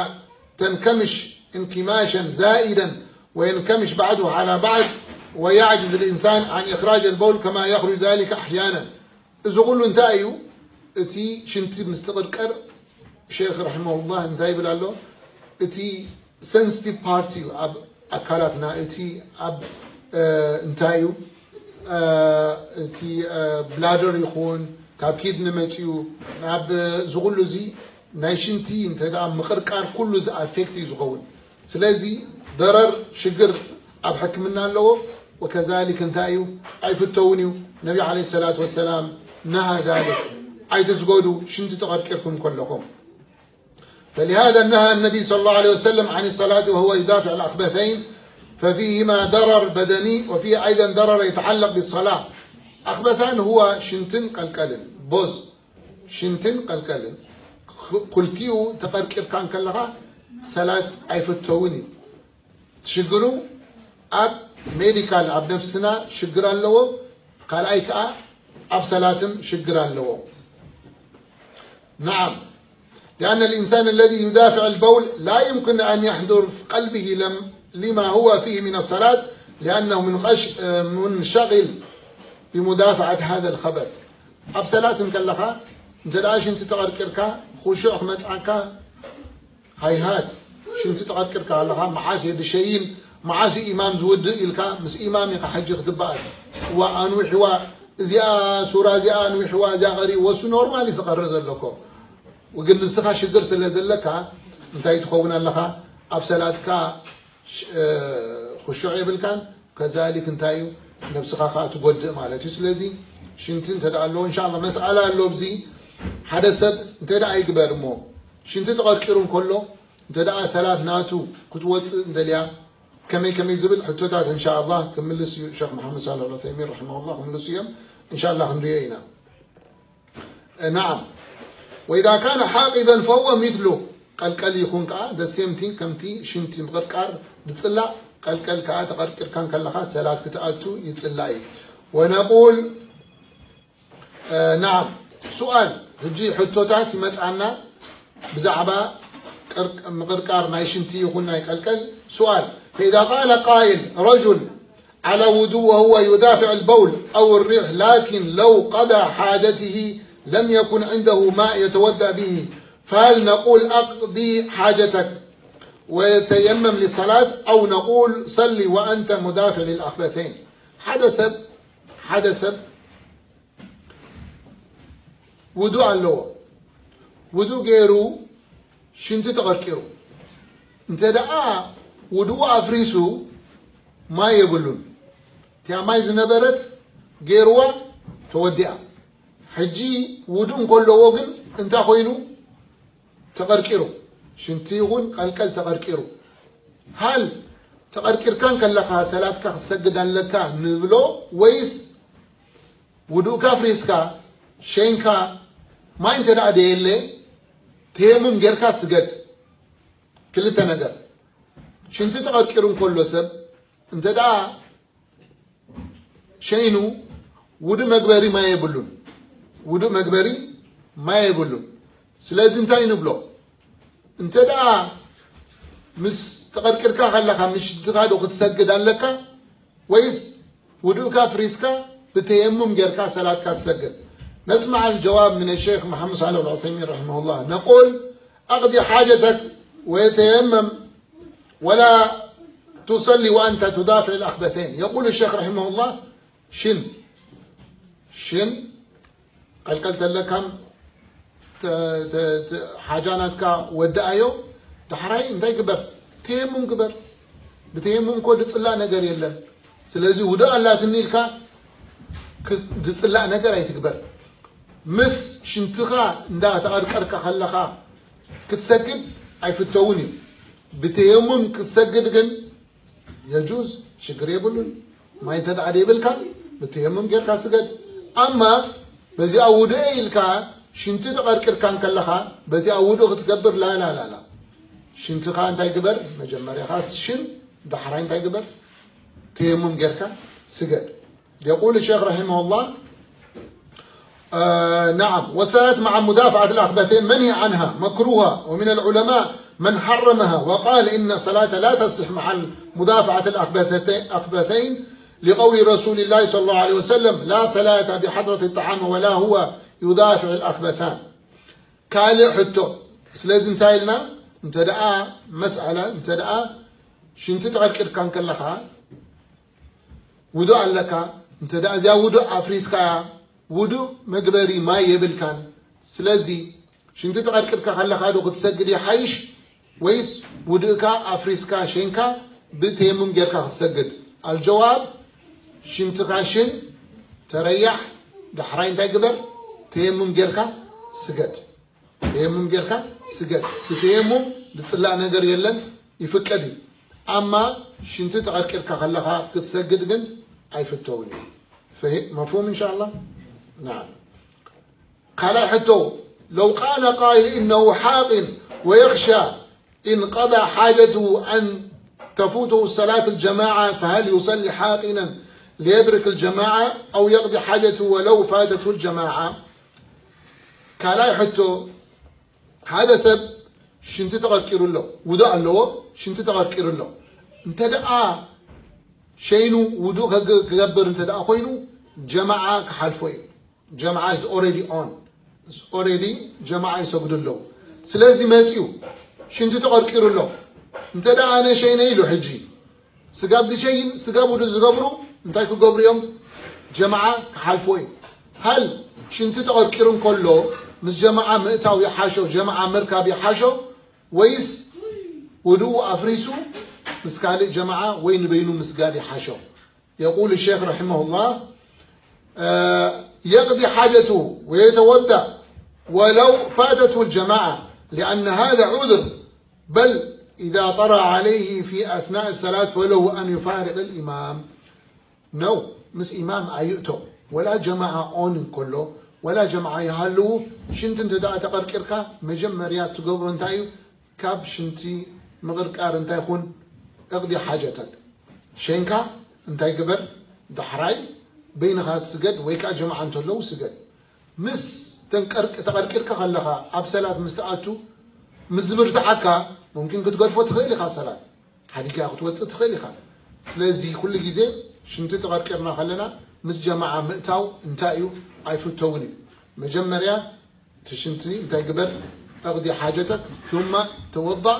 تنكمش انكماشا زائدا، وينكمش بعضه على بعض، ويعجز الإنسان عن إخراج البول كما يخرج ذلك أحيانا. እዚ ኩሉ እንታይ እዩ? እቲ ሽንቲ ምስ ትቕርቀር ሼክ ረሒመሁላህ እንታይ ይብል ኣሎ? እቲ ሰንስቲቭ ፓርቲ እዩ ኣብ ኣካላትና፣ እቲ ኣብ እንታይ እዩ እቲ ብላደር ይኹን ካብ ኪድኒ መፂኡ ናብ እዚ ኩሉ እዚ ናይ ሽንቲ እንተ ደኣ ምቕርቃር ኩሉ እዚ ኣፌክት እዩ ዝኸውን። ስለዚ ደረር ሽግር ኣብ ሕክምና ኣለዎ። ወከዛሊክ እንታይ እዩ ኣይፍተውን እዩ። ነቢ ዓለይሂ ሰላቱ ወሰላም ነሃ ዛሊክ ኣይትስገዱ ሽንቲ ተቐርቂርኩም ከለኹም። فلهذا نهى النبي صلى الله عليه وسلم عن الصلاة وهو يدافع الأخبثين، ففيهما ضرر بدني وفيه أيضا ضرر يتعلق بالصلاة. أخبثان هو ሽንትን ቀልቀልን ቦዝ ሽንትን ቀልቀልን ኩልቲኡ ተቐርቂርካ እንከለኻ ሰላት ኣይፍተውን እዩ። ሽግሩ ኣብ ሜዲካል፣ ኣብ ነፍስና ሽግር ኣለዎ። ካልኣይ ከዓ ኣብ ሰላትም ሽግር ኣለዎ። نعم، لأن الإنسان الذي يدافع البول لا يمكن أن يحضر في قلبه لم لما هو فيه من الصلاة، لأنه منغش- منشغل بمدافعة هذا الخبث. ኣብ ሰላት እንከለኻ እንተ ደኣ ሽንቲ ተቐርቂርካ፣ ኹሹዕ ክመጽኣካ ሃይሃት። ሽንቲ ተቐርቂርካ ኣለኻ፣ መዓስ እየ ድሸይን፣ መዓስ እዩ ኢማም ዝውድእ ኢልካ፣ ምስ ኢማም ኢኻ ሕጂ ክትበኣስ። እዋ ኣንዊሕዋ፣ እዚኣ ሱራ እዚኣ ኣንዊሕዋ፣ እዚኣ ቀሪእዎ፣ እሱ ኖርማል እዩ ዝቐርእ ዘሎ እኮ። ግን ንስኻ ሽግር ስለ ዘለካ እንታይ ትኸውን ኣለኻ? ኣብ ሰላትካ ሽ- እ፣ ኹሹዕ የብልካን፣ ከዛሊክ እንታይ እዩ? ነብስኻ ኸኣ ትጎድእ ማለት እዩ። ስለዚ ሽንቲ እንተ ደኣ ኣለዎ፣ እንሻላ መስኣላ ኣሎ ኣብዚ። ሓደ ሰብ እንተ ደኣ ይግበር እሞ፣ ሽንቲ ተቐርቂሩ እንከሎ፣ እንተ ደኣ ሰላት ናቱ ክትወጽእ እንደልያ፣ ከመይ ከመይ ዝብል ሕቶታት እንሻላ ክምልስ እዩ። ሸኽ መሓመድ ሳልሕ ዑሰይሚን ረሒመሁላ ክምልሱ እዮም። እንሻላ ክንሪኦ ኢና። نعم، وإذا كان حاقبا فهو مثله، ቀልቀል ይኹን ከኣ the same thing፣ ከምቲ ሽንቲ ምቕርቃር ዝጽላእ፣ ቀልቀል ከኣ ተቐርቂርካ እንከለኻ ሰላት ክትኣቱ ይጽላእ እዩ። ونقول، نعم، سؤال، ሕጂ ሕቶታት ይመጽኣና ብዛዕባ ቅር- ምቕርቃር ናይ ሽንቲ ይኹን ናይ ቀልቀል። سؤال، فإذا قال قائل: رجل على وضوء وهو يدافع البول أو الريح، لكن لو قضى حاجته لم يكن عنده ماء يتوضأ به، فهل نقول أقضي حاجتك وتيمم للصلاة، أو نقول صل وأنت مدافع للأخبثين؟ ሓደ ሰብ ሓደ ሰብ ውዱእ ኣለዎ። ውዱእ ገይሩ ሽንቲ ተቐርቂሩ። እንተ ደኣ ውዱኡ ኣፍሪሱ ማይ የብሉን። እቲኣ ማይ ዝነበረት ገይርዋ ተወዲኣ። ሕጂ ውዱእ እንከለዎ ግን እንታይ ኮይኑ? ተቐርቂሩ። ሽንቲ ይኹን ቀልቀል ተቐርቂሩ። ሃል ተቐርቂርካ እንከለኻ ሰላትካ ክትሰግድ ኣለካ ንብሎ ወይስ ውዱእካ ኣፍሪስካ ሸይንካ ማይ እንተ ደኣ ደየለ ተየሙም ጌርካ ስገድ? ክልተ ነገር። ሽንቲ ተቐርቂሩ እንከሎ ሰብ እንተ ደኣ ሸይኑ ውዱእ መግበሪ ማይ የብሉን። ውዱእ መግበሪ ማይ የብሉን። ስለዚ እንታይ ንብሎ? እንተ ደኣ ምስ ተቐርቂርካ ከለኻ ምሽትኻ ዶ ክትሰግድ ኣለካ ወይስ ውዱእካ ፍሪስካ ብተየሙም ጌርካ ሰላትካ ትሰግድ? نسمع الجواب من الشيخ محمد صالح العثيمين رحمه الله. نقول: أقض حاجتك وتيمم ولا تصلي وأنت تدافع الأخبثين. يقول الشيخ رحمه الله: ሽን ሽን ቀልቀል ተለካም ተ- ተ- ተ- ሓጃ ናትካ ወድኣዮ። ዳሕራይ እንታይ ግበር? ተየሙም ግበር። ብተየሙም እኮ ድጽላእ ነገር የለን። ስለዚ ውዱእ ኣላትኒ ኢልካ ክ- ድጽላእ ነገር ኣይትግበር። ምስ ሽንትኻ እንዳ ተቐርቀርካ ከለኻ ክትሰግድ ኣይፍተውን እዩ። ብተየሙም ክትሰግድ ግን የጁዝ፣ ሽግር የብሉን። ማይ እንተ ደኣ ዘይብልካ ብተየሙም ጌርካ ስገድ። ኣማ በዚኣ ውዱእ ኢልካ ሽንቲ ተቐርቂርካ እንከለኻ በዚኣ ውዱእ ክትገብር ላላላላ። ሽንትኻ እንታይ ግበር? መጀመርያኻ ሽን፣ ዳሕራይ እንታይ ግበር? ተየሙም ጌርካ ስገድ። يقول الشيخ رحمه الله: آه نعم، والصلاة مع مدافعة الأخبثين منهي عنها مكروهة، ومن العلماء من حرمها وقال إن الصلاة لا تصح مع مدافعة الأخبثتين، أخبثين، لقول رسول الله صلى الله عليه وسلم: لا صلاة بحضرة الطعام ولا هو يدافع الأخبثان. ካልእ ሕቶ። ስለዚ እንታይ ኢልና? እንተ ደኣ መስኣላ፣ እንተ ደኣ ሽንቲ ተቐርቂርካ እንከለኻ ውዱእ ኣለካ፣ እንተ ደኣ እዚኣ ውዱእ ኣፍሪስካያ፣ ውዱእ መግበሪ ማይ የብልካን። ስለዚ ሽንቲ ተቐርቂርካ ከለኻ ዶ ክትሰግድ ይሓይሽ ወይስ ውዱእካ ኣፍሪስካ ሸንካ ብተየሙም ጌርካ ክትሰግድ? ኣልጀዋብ፣ ሽንትኻ ሽን፣ ተረያሕ፣ ዳሕራይ እንታይ ግበር? ተየሙም ጌርካ ስገድ። ተየሙም ጌርካ ስገድ። እቲ ተየሙም ዝጽላእ ነገር የለን፣ ይፍቀድ እዩ። ኣማ ሽንቲ ተቐርቂርካ ከለኻ ክትሰግድ ግን ኣይፍተውን እዩ። ፈሂ- መፍሁም እንሻላ? ናዓም። ካልኣይ ሕቶ፣ ለው ቃለ ቃይል ኢነሁ ሓቂን ወየኽሻ إن قضى حاجته أن تفوته صلاة الجماعة، فهل يصلي حاقنا ليدرك الجماعة أو يقضي حاجته ولو فاتته الجماعة؟ ካልኣይ ሕቶ፣ ሓደ ሰብ ሽንቲ ተቐርቂሩ ኣሎ፣ ውዱእ ኣለዎ፣ ሽንቲ ተቐርቂሩ ኣሎ። እንተ ደኣ ሸይኑ ውዱእ ከግ-፣ ክገብር እንተ ደኣ ኮይኑ፣ ጀማዓ ክሓልፎ እዩ። ጀማዓ is already on። Is already ጀማዓ ይሰግዱ ኣለዉ። ስለዚ መጺኡ ሽንቲ ተቐርቂሩ ኣሎ። እንተ ደኣ ኣነ ሸይነ ኢሉ ሕጂ፣ ስጋብ ዝሸይን ስጋብ ውዱእ ዝገብሩ እንታይ ክገብሩ እዮም? ጀማዓ ክሓልፎ እዩ። ሃል ሽንቲ ተቐርቂሩ እንከሎ ምስ ጀማዓ ምእታው ይሓሾ፣ ጀማዓ ምርካብ ይሓሾ፣ ወይስ ውዱኡ ኣፍሪሱ ምስ ካልእ ጀማዓ ወይ ንበይኑ ምስጋድ ይሓሾ? يقول الشيخ رحمه الله، آه، يقضي حاجته ويتوضأ ولو فاتته الجماعة، لأن هذا عذر، بل إذا طرأ عليه في أثناء الصلاة فله أن يفارق الإمام. ነው። ምስ ኢማም ኣይእቶ። ወላ ጀማዓ ኦን እንከሎ፣ ወላ ጀማዓ ይሃልዉ፣ ሽንቲ እንተ ደኣ ተቐርቂርካ፣ መጀመርያ ትገብሮ እንታይ እዩ? ካብ ሽንቲ ምቕርቃር እንታይ ይኹን? እቕዲ ሓጀተክ። ሸንካ እንታይ ግበር? ዳሕራይ በይንኻ ትስገድ ወይ ከኣ ጀማዓ እንተለዉ ስገድ። ምስ ተንቀርቅ-፣ ተቐርቂርካ ከለኻ ኣብ ሰላት ምስ ትኣቱ፣ ምስ ዝብርትዓካ፣ ሙምኪን ክትገድፎ ትኽእል ኢኻ ሰላት። ሓዲግካ ክትወጽእ ትኽእል ኢኻ። ስለዚ ኩሉ ግዜ ሽንቲ ተቐርቂርና ከለና ምስ ጀማዓ ምእታው እንታይ እዩ? ኣይፍተውን እዩ። መጀመርያ እቲ ሽንቲ እንታይ ግበር? እቕዲ ሓጀተክ፣ ثم ተወضእ፣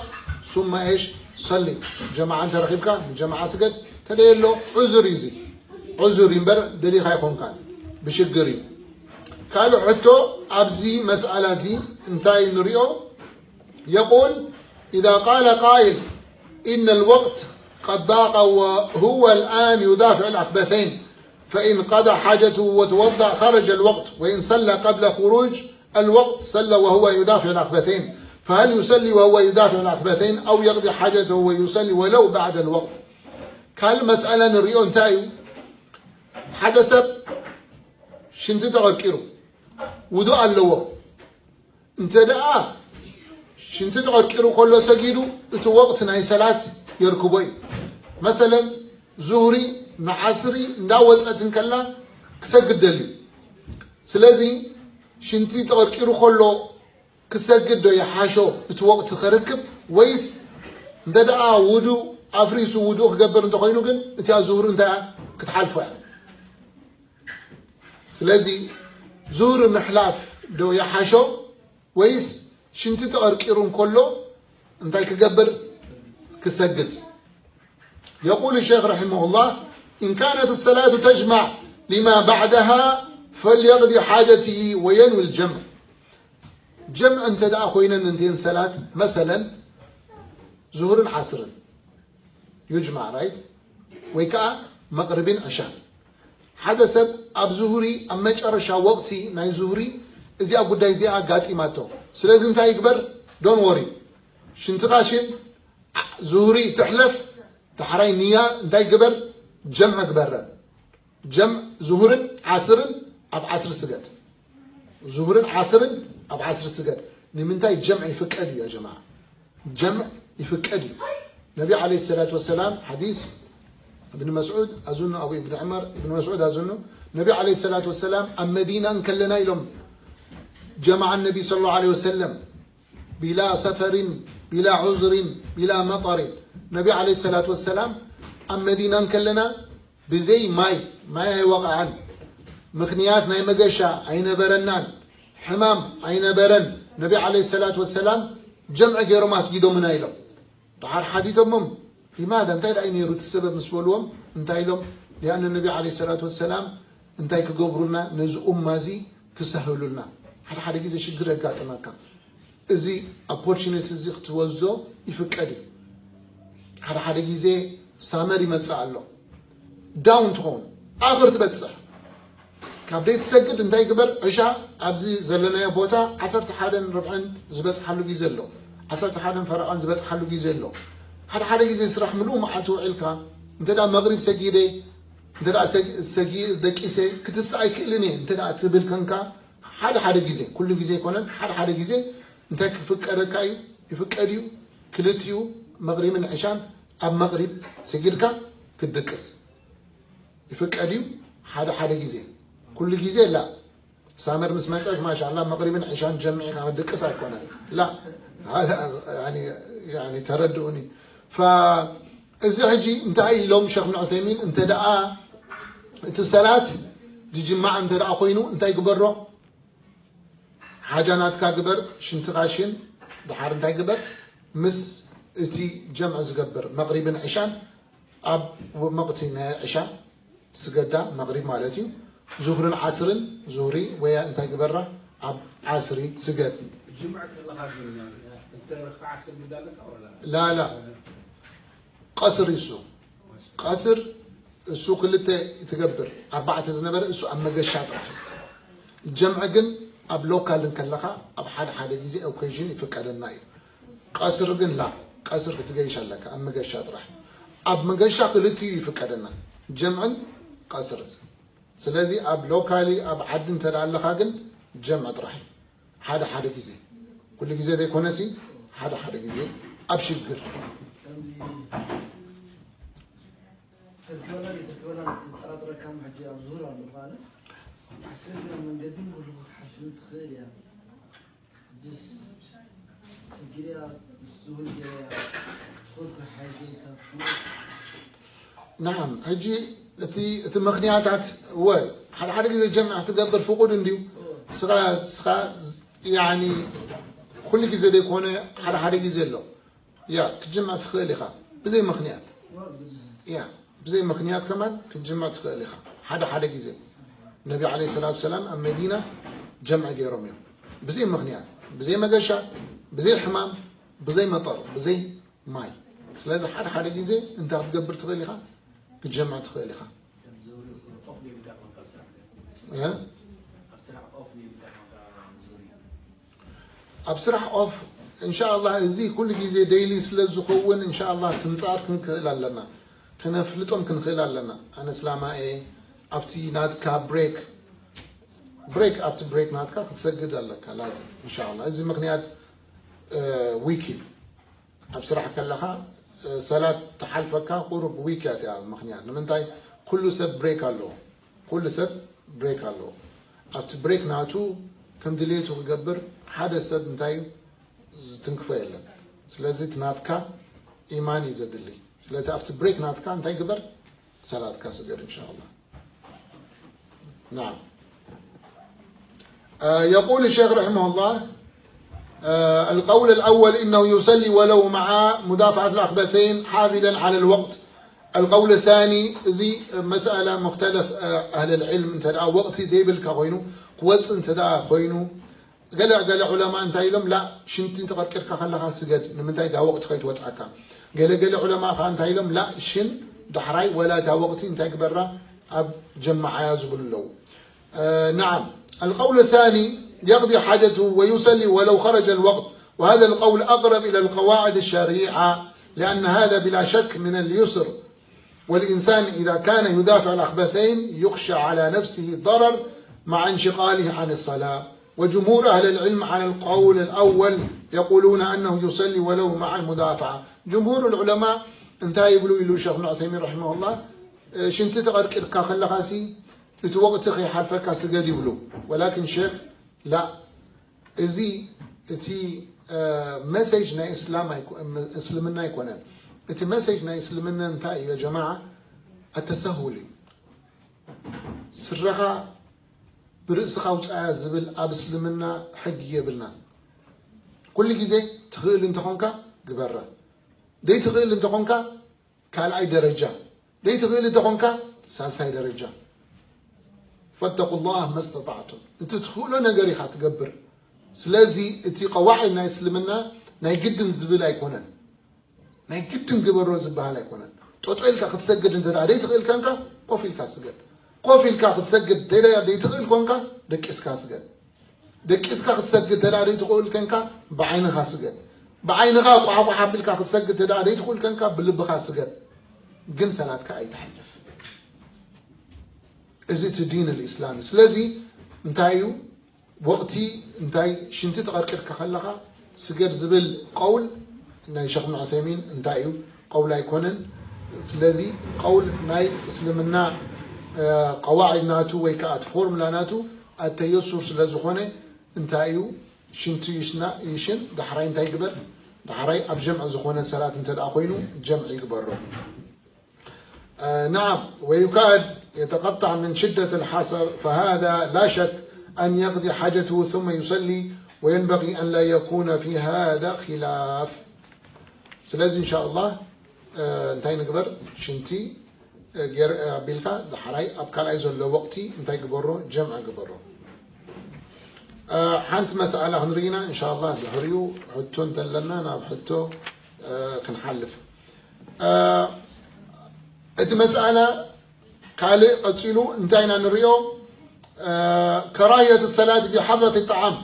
ثم إيش؟ ሰሊ። ጀማዓ እንተረኺብካ ንጀማዓ ስገድ፣ ተደየሎ ዑዙር እዩ እዚ። ዑዙር እዩ እምበር ደሊኻ ኣይኾንካን፣ ብሽግር እዩ። ካልእ ሕቶ ኣብዚ መስኣላ እዚ እንታይ ንሪኦ? يقول: إذا قال قائل: إن الوقت قد ضاق وهو الآن يدافع الأخبثين، فإن قضى حاجته وتوضأ خرج الوقت، وإن صلى قبل خروج الوقت صلى وهو يدافع الأخبثين، فهل يصلي وهو يدافع الأخبثين أو يقضي حاجته ويصلي ولو بعد الوقت؟ ካልእ መስኣላ ንሪኦ እንታይ እዩ? ሓደ ሰብ ሽንቲ ተቐርቂሩ ውዱእ ኣለዎ። እንተ ደኣ ሽንቲ ተቐርቂሩ ከሎ ሰጊዱ፣ እቲ ወቕቲ ናይ ሰላት የርክቦ እዩ። መሰለን፣ ዙህሪ ንዓስሪ እንዳወጸት እንከላ ክሰግድ ደልዩ። ስለዚ፣ ሽንቲ ተቐርቂሩ ከሎ ክሰግድ ዶ ይሓሾ እቲ ወቕቲ ከርክብ? ወይስ እንተ ደኣ ውዱእ ኣፍሪሱ ውዱእ ክገብር እንተኾይኑ ግን፣ እቲኣ ዙህሪ እንታይ ክትሓልፎ እያ? ስለዚ ዙህሪ ምሕላፍ ዶ ይሓሾ ወይስ ሽንቲ ተቐርቂሩ እንከሎ እንታይ ክገብር? ክሰግድ። يقول الشيخ رحمه الله: إن كانت الصلاة تجمع لما بعدها فليقض حاجته وينوي الجمع. ጀምዕ እንተ ደኣ ኮይነን እንተን ሰላት፣ መሰለን ዙሁርን ዓስርን፣ ዩጅማዕ፣ ራይት፣ ወይ ከኣ መቕሪብን ዕሻን። ሓደ ሰብ ኣብ ዙሁሪ፣ ኣብ መጨረሻ ወቕቲ ናይ ዙሁሪ እዚኣ ጉዳይ እዚኣ ኣጋጢማቶ። ስለዚ እንታይ ይግበር? ዶን ወሪ፣ ሽንትኻ ሽን፣ ዓ-፣ ዙሁሪ ትሕለፍ፣ ዳሕራይ ንያ እንታይ ግበር? ጀምዕ ግበረን። ጀምዕ ዙሁርን ዓስርን ኣብ ዓስሪ ስገድ። ዙሁርን ዓስርን ኣብ ዓስሪ ስገድ። ንምንታይ ጀምዕ ይፍቀድ እዩ፣ ያ ጀማዓ? ጀምዕ ይፍቀድ እዩ። ነቢ ዓለይሂ ሰላቱ ወሰላም፣ ሓዲስ እብን መስዑድ ኣዝኑ፣ ኣቡ እብን ዑመር፣ እብን መስዑድ ኣዝኑ፣ ነቢ ዓለይሂ ሰላቱ ወሰላም ኣብ መዲና እንከለና ኢሎም፣ ጀማዓ ነቢ ሰለላሁ ዓለይሂ ወሰለም፣ ቢላ ሰፈሪን ቢላ ዑዝሪን ቢላ መጠሪን፣ ነቢ ዓለይሂ ሰላቱ ወሰላም ኣብ መዲና እንከለና ብዘይ ማይ፣ ማይ ኣይወቕዐን፣ ምኽንያት ናይ መገሻ ኣይነበረናን፣ ሕማም ኣይነበረን። ነቢ ዓለይሂ ሰላቱ ወሰላም ጀምዒ ገይሮም ኣስጊዶምና ኢሎም። ደሓር ሓቲቶሞም፣ ሊማዳ፣ እንታይ ደኣ እዩ ነይሩ እቲ ሰበብ ምስ በልዎም፣ እንታይ ኢሎም? ሊኣነ ነቢ ዓለይሂ ሰላቱ ወሰላም እንታይ ክገብሩልና? ነዚ ኡማ እዚ ክሰህሉልና። ሓደ ሓደ ግዜ ሽግር የጋጥመካ። እዚ ኦፖርቹኒቲ እዚ ክትወስዶ ይፍቀድ እዩ። ሓደ ሓደ ግዜ ሳመር ይመጽእ ኣሎ። ዳውን ትኸውን፣ ኣኽር ትበጽሕ። ካብ ደይ ትሰግድ እንታይ ግበር? ዕሻ ኣብዚ ዘለናዮ ቦታ ዓሰርተ ሓደን ርብዕን ዝበጽሓሉ ግዜ ኣሎ። ዓሰርተ ሓደን ፈረቓን ዝበጽሓሉ ግዜ ኣሎ። ሓደ ሓደ ግዜ ስራሕ ምሉእ መዓልቲ ውዒልካ፣ እንተ ደኣ መቕሪብ ሰጊደ፣ እንተ ደኣ ሰጊ-፣ ሰጊ-፣ ደቂሰ ክትስእ ኣይክእልን እየ እንተ ደኣ ትብል ከንካ፣ ሓደ ሓደ ግዜ፣ ኩሉ ግዜ ኣይኮነን፣ ሓደ ሓደ ግዜ እንታይ ክፍቀደካ እዩ? ይፍቀድ እዩ። ክልቲኡ መቕሪብን ዕሻን ኣብ መቕሪብ ሰጊድካ ክትድቅስ ይፍቀድ እዩ። ሓደ ሓደ ግዜ፣ ኩሉ ግዜ ላ። ሳመር ምስ መጸት ማሻላ መቕሪብን ዕሻን ጀሚዕካ ክትድቅስ ኣይኮነን። ላ፣ ያኒ፣ ያኒ ተረድኡኒ። ፈ-፣ እዚ ሕጂ እንታይ ኢሎም ሸኽ እብን ዑሰይሚን፣ እንተ ደኣ እቲ ሰላት ዝጅማዕ እንተ ደኣ ኮይኑ እንታይ ግበሮ? ሓጃ ናትካ ግበር፣ ሽንትኻ ሽን፣ ድሓር እንታይ ግበር? ምስ እቲ ጀምዕ ዝገብር መቕሪብን ዕሻን ኣብ ወቕቲ ናይ ዕሻ ስገዳ፣ መቕሪብ ማለት እዩ። ዙህርን ዓስርን፣ ዙህሪ ወያ እንታይ ግበራ? ኣብ ዓስሪ ስገድ። ጅምዕ ከለኻ ግን እንተ ርክዓ ትሰግድ ኣለካ ወላ? ላ፣ ላ። ቀስር እዩ እሱ። ቀስር እሱ ክልተ ትገብር፣ ኣርባዕተ ዝነበረ እሱ ኣብ መገሻ ጥራሕ። ጀምዕ ግን ኣብ ሎካል እንከለኻ ኣብ ሓደ ሓደ ግዜ ኦኬዥን ይፍቀደና እዩ። ቀስር ግን ላ፣ ቀስር ክትገይሽ ኣለካ ኣብ መገሻ ጥራሕ። ኣብ መገሻ ክልቲኡ ይፍቀደና፣ ጀምዕን ቀስር። ስለዚ ኣብ ሎካሊ ኣብ ዓዲ እንተ ደኣ ኣለኻ ግን ጀምዕ ጥራሕ። ሓደ ሓደ ግዜ፣ ኩሉ ግዜ ዘይኮነሲ፣ ሓደ ሓደ ግዜ ኣብ ሽግር። ከምዚ ተድከበላ ዘይተድከበላ ዝጠራጥረካ ሕጂ ኣብ ዙሁር ኣለኹ ኣነ። ዓስር ኪሎ መንገዲ ንኹሉ ክትሓሽሉ ትኽእል እያ። ሕጅስ ሰጊርያ ምስ ዙሁር ገይረያ ትኹል ክሓይሽ ኢልካ ትፍኖ? ናዓም፣ ሕጂ እቲ፣ እቲ ምኽንያታት፣ እወ፣ ሓደ ሓደ ግዜ ጀምዕ ክትገብር ፍቑድ እንድዩ። ስኻ፣ ስኻ፣ ያኒ፣ ኩሉ ግዜ ዘይኮነ፣ ሓደ ሓደ ግዜ ኣሎ። ያ፣ ክትጅምዕ ትኽእል ኢኻ፣ ብዘይ ምኽንያት። ያ፣ ብዘይ ምኽንያት ከማን ክትጅምዕ ትኽእል ኢኻ። ሓደ ሓደ ግዜ ነቢ ዓለይሂ ሰላቱ ሰላም ኣብ መዲና ጀምዕ ገይሮም እዮም። ብዘይ ምኽንያት፣ ብዘይ መገሻ፣ ብዘይ ሕማም፣ ብዘይ መጠር፣ ብዘይ ማይ። ስለዚ ሓደ ሓደ ግዜ እንታይ ክትገብር ትኽእል ኢኻ? ክትጀምዕ ትኽእል ኢኻ። እ? ኣብ ስራሕ ኦፍ፣ እንሻኣላህ፣ እዚ ኩሉ ግዜ ደይሊ ስለ ዝኸውን፣ እንሻኣላህ፣ ክንጻር ክንክእል ኣለና። ከነፍልጦም ክንክእል ኣለና። ኣነ እስላማ እየ፣ ኣብቲ ናትካ ብሬክ፣ ብሬክ፣ ኣብቲ ብሬክ ናትካ ክትሰግድ ኣለካ፣ ላዝም፣ እንሻኣላህ። እዚ ምኽንያት፣ እ፣ ዊክ እዩ። ኣብ ስራሕ ከለኻ፣ እ፣ ሰላት ትሓልፈካ ቁሩብ ዊክ እያ እቲኣ ምኽንያት። ንምንታይ? ኩሉ ሰብ ብሬክ ኣለዎ። ኩሉ ሰብ ብሬክ ኣለዎ። ኣብቲ ብሬክ ናቱ ከም ድሌቱ ክገብር ሓደ ሰብ እንታይ እዩ ዝትንክፎ የለን። ስለዚ እቲ ናትካ ኢማን እዩ ዘድሊ። ስለዚ ኣብቲ ብሬክ ናትካ እንታይ ግበር? ሰላትካ ስገድ እንሻኣላህ። نعم. آه، يقول الشيخ رحمه الله، آه، القول الأول إنه يصلي ولو مع مدافعة الأخبثين حافظا على الوقت. القول الثاني، እዚ مسألة مختلف، آه، أهل العلم، እንተ ደኣ ወቕቲ ዘይብልካ ኮይኑ፣ ክወጽእ እንተ ደኣ ኮይኑ፣ ገለ፣ ገለ ዑለማ እንታይ ኢሎም፣ ላ፣ ሽንቲ ተቐርቂርካ ከለኻ ስገድ፣ ንምንታይ እታ ወቕቲ ከይትወጽኣካ። ገለ፣ ገለ ዑለማ ኸኣ እንታይ ኢሎም፣ ላ፣ ሽን ዳሕራይ ወላ እታ ወቕቲ እንታይ ግበራ፣ ኣብ ጀማዓያ ዝብሉ ኣለዉ። آه، نعم. القول الثاني يقضي حاجته ويصلي ولو خرج الوقت، وهذا القول أقرب إلى القواعد الشريعة، لأن هذا بلا شك من اليسر، والإنسان إذا كان يدافع الأخبثين يخشى على نفسه ضرر مع انشغاله عن الصلاة. وجمهور أهل العلم على القول الأول يقولون أنه يصلي ولو مع المدافعة. جمهور العلماء እንታይ ይብሉ ኢሉ ሸኽ እብን ዑሰይሚን ረሒመሁላህ፣ ሽንቲ ተቐርቂርካ ከለኻሲ እቲ ወቕቲ ከይሓልፈካ ስገድ ይብሉ። ወላኪን ሸኽ ላ፣ እዚ እቲ፣ እ፣ መሴጅ ናይ እስላም ኣይኮ-፣ እም-፣ እስልምና ኣይኮነን። እቲ መሴጅ ናይ እስልምና እንታይ እዩ ጀማዓ? ኣተሰሁል እዩ። ስረኻ ብርእስኻ ውፃያ ዝብል ኣብ እስልምና ሕጊ የብልናን። ኩሉ ግዜ ትኽእል እንተኾንካ ግበራ። ደይ ትኽእል እንተኾንካ ካልኣይ ደረጃ፣ ደይ ትኽእል እንተኾንካ ሳልሳይ ደረጃ። ፈተቁ ላህ መስተጣዕቱም። እቲ ትኽእሎ ነገር ኢኻ ትገብር። ስለዚ እቲ ቀዋዒድ ናይ እስልምና ናይ ግድን ዝብል ኣይኮነን። ናይ ግድን ግበሮ ዝበሃል ኣይኮነን። ጠጦ ኢልካ ክትሰግድ እንተ ደኣ ደይ ትኽእል ኮንካ፣ ኮፍ ኢልካ ስገድ። ኮፍ ኢልካ ክትሰግድ ደይ-፣ ደይ ትኽእል ኮንካ፣ ደቂስካ ስገድ። ደቂስካ ክትሰግድ እንተ ደኣ ደይ ትኽእል ኮንካ፣ ብዓይንኻ ስገድ። ብዓይንኻ ቋሕቋሕ ኣቢልካ ክትሰግድ እንተ ደኣ ደይ ትኽእል ኮንካ፣ ብልብኻ ስገድ። ግን ሰላትካ ኣይትሓልፍ። እዚ እቲ ዲን ልእስላም እዩ። ስለዚ እንታይ እዩ? ወቕቲ እንታይ ሽንቲ ተቐርቂርካ ከለኻ ስገድ ዝብል ቀውል ናይ ሸኽ ብን ዑሰይሚን እንታይ እዩ? ቀውል ኣይኮነን። ስለዚ ቀውል ናይ እስልምና ቀዋዒድ ናቱ ወይ ከዓ እቲ ፎርሙላ ናቱ ኣተየሱር ስለ ዝኾነ እንታይ እዩ? ሽንቲ ይሽና ይሽን ዳሕራይ እንታይ ይግበር? ዳሕራይ ኣብ ጀምዕ ዝኾነ ሰላት እንተ ደኣ ኮይኑ ጀምዕ ይግበሮ። نعم، ويكاد يتقطع من شدة الحصر، فهذا لا شك أن يقضي حاجته ثم يصلي، وينبغي أن لا يكون في هذا خلاف. ስለዚ إن شاء الله እንታይ ንግበር? ሽንቲ ኣቢልካ ዳሕራይ ኣብ ካልኣይ ዘሎ ወቕቲ እንታይ ግበሮ? ጀምዕ ግበሮ። ሓንቲ መስኣላ ክንርኢና إن شاء الله ድሕሪኡ ሕቶ እንተለና ናብ ሕቶ ክንሓልፍ። እቲ መስኣላ ካልእ ቀጺሉ እንታይ ኢና ንሪኦ? كراهية الصلاة بحضرة الطعام።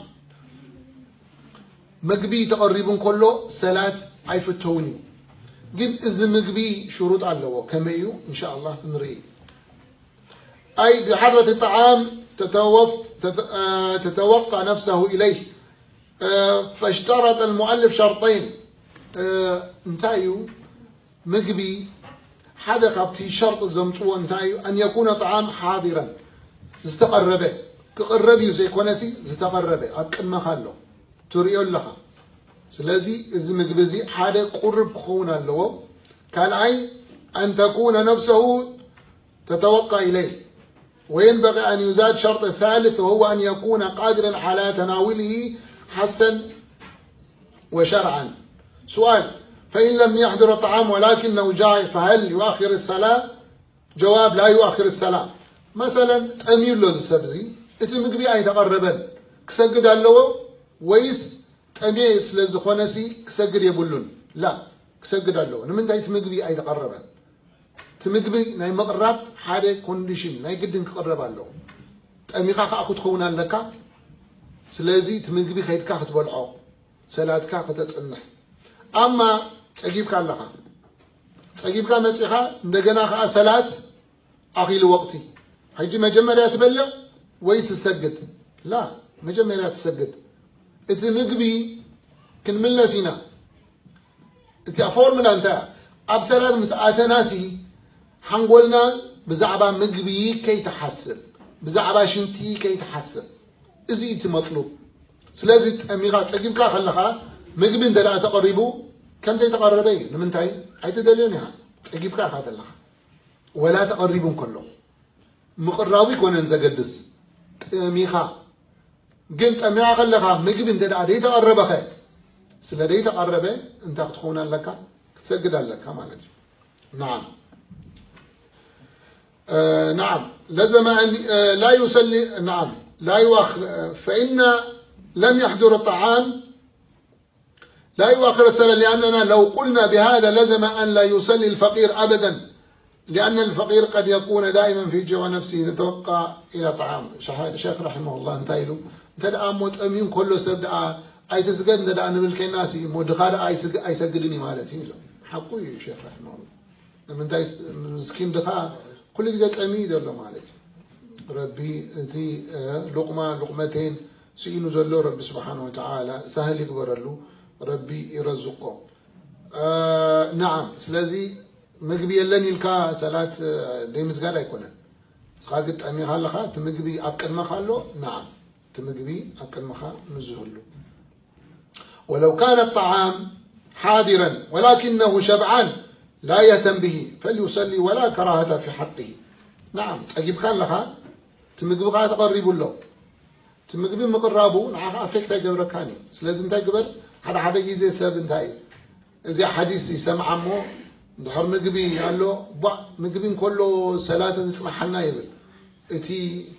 ምግቢ ተቐሪቡ እንከሎ ሰላት ኣይፍተውን እዩ። ግን እዚ ምግቢ ሽሩጥ ኣለዎ። ከመይ እዩ? إن شاء الله ክንርኢ። أي بحضرة الطعام تتوف- تت- تتوقى نفسه إليه. فاشترط المؤلف شرطين. እንታይ እዩ? ምግቢ ሓደ ካብቲ ሸርጢ ዘምፅዎ እንታይ እዩ? أن يكون طعام حاضرا، ዝተቐረበ ክቕረብ እዩ ዘይኮነሲ ዝተቐረበ ኣብ ቅድመኻ ኣሎ ትሪኦ ኣለኻ። ስለዚ እዚ ምግቢ እዚ ሓደ ቁርብ ክኸውን ኣለዎ። ካልኣይ أن تكون نفسه تتوقى إليه، وينبغي أن يزاد شرط ثالث وهو أن يكون قادرا على تناوله حسا وشرعا. سؤال: فإن لم يحضر الطعام ولكنه جائع فهل يؤخر الصلاة؟ جواب: لا يؤخر الصلاة. مثلا ጠምዩ ኣሎ እዚ ሰብ እዚ፣ እቲ ምግቢ ኣይተቐረበን፣ ክሰግድ ኣለዎ ወይስ ጠምየ ስለ ዝኾነሲ ክሰግድ የብሉን? ላ፣ ክሰግድ ኣለዎ። ንምንታይ? እቲ ምግቢ ኣይተቐረበን። እቲ ምግቢ ናይ ምቕራብ ሓደ ኮንዲሽን ናይ ግድን ክቕረብ ኣለዎ። ጠሚኻ ከዓ ክትኸውን ኣለካ። ስለዚ እቲ ምግቢ ከይድካ ክትበልዖ፣ ሰላትካ ከተፅንሕ። ኣማ ፀጊብካ ኣለኻ፣ ፀጊብካ መፂኻ እንደገና ከዓ ሰላት ኣኺሉ ወቕቲ። ሕጂ መጀመርያ ትበልዕ ወይስ ትሰግድ? ላ፣ መጀመርያ ትሰግድ። እቲ ምግቢ ክንምለስ ኢና። እቲኣ ፎርሙላ እንታይ እያ? ኣብ ሰላት ምስ ኣተናሲ ሓንጎልና ብዛዕባ ምግቢ ከይትሓስብ፣ ብዛዕባ ሽንቲ ከይትሓስብ። እዚ እዩ እቲ መጥሉብ። ስለዚ ጠሚኻ ፀጊብካ ከለኻ ምግቢ እንተ ደኣ ተቐሪቡ ከም ዘይተቐረበ እዩ። ንምንታይ? ኣይትደልዮን ኢኻ። ፀጊብካ ኢኻ ዘለኻ። ወላ ተቐሪቡ እንከሎ ምቕራቡ ይኮነን ዘገድስ። ጠሚኻ ግን ጠሚኻ ከለኻ ምግቢ እንተ ደኣ ደይተቐረበኸ? ስለ ደይተቐረበ እንታይ ክትኸውን ኣለካ? ክትሰግድ ኣለካ ማለት እዩ። نعم. نعم، لزم أن لا يصلي، نعم، لا يؤخر، فإن لم يحضر الطعام لا يؤخر الصلاة، لأننا لو قلنا بهذا لزم أن لا يصلي الفقير أبدا، لأن الفقير قد يكون دائما في جوع نفسه يتوقى إلى طعام. ሸኽ ረሒመሁላህ እንታይ ኢሉ? እንተ ደኣ እሞ ጠምዩ እንከሎ ሰብ ደኣ ኣይትስገድ እንተ ደኣ ንብል ኮይናሲ እሞ ድኻ ደኣ ኣይስግ- ኣይሰግድን እዩ ማለት እዩ ኢሎም። ሓቁ እዩ ሸኽ ረሒመሁላህ። ንምንታይ? ምስኪን ድኻ ኩሉ ግዜ ጠምዩ እዩ ዘሎ ማለት እዩ። ረቢ እቲ ሉቕማ ሉቕመተይን ስኢኑ ዘሎ ረቢ ስብሓን ወተዓላ ሳህል ይግበረሉ። ረቢ ይረዝቆ። ነዓም። ስለዚ ምግቢ የለን ኢልካ ሰላት ደይምስጋድ ኣይኮነን። ንስኻ ግን ጠሚኻ ኣለኻ፣ እቲ ምግቢ ኣብ ቅድመኻ ኣሎ። ነዓም፣ እቲ ምግቢ ኣብ ቅድመኻ ምስ ዝህሉ ولو كان الطعام حاضرا ولكنه شبعان لا يهتم به فليصلي ولا كراهة في حقه. نعم، ጸጊብካ ኣለኻ፣ እቲ ምግቢ ኸዓ ተቐሪቡ ኣሎ። እቲ ምግቢ ምቕራቡ ንዓኻ ኣፌክት ኣይገብረካን እዩ። ስለዚ እንታይ ግበር፣ ሓደ ሓደ ግዜ ሰብ እንታይ እዩ፣ እዚኣ ሓዲስ ይሰምዓ እሞ፣ እንድሕር ምግቢ ኣሎ፣ ቧእ፣ ምግቢ እንከሎ ሰላት ዝጽናሓልና ይብል። እቲ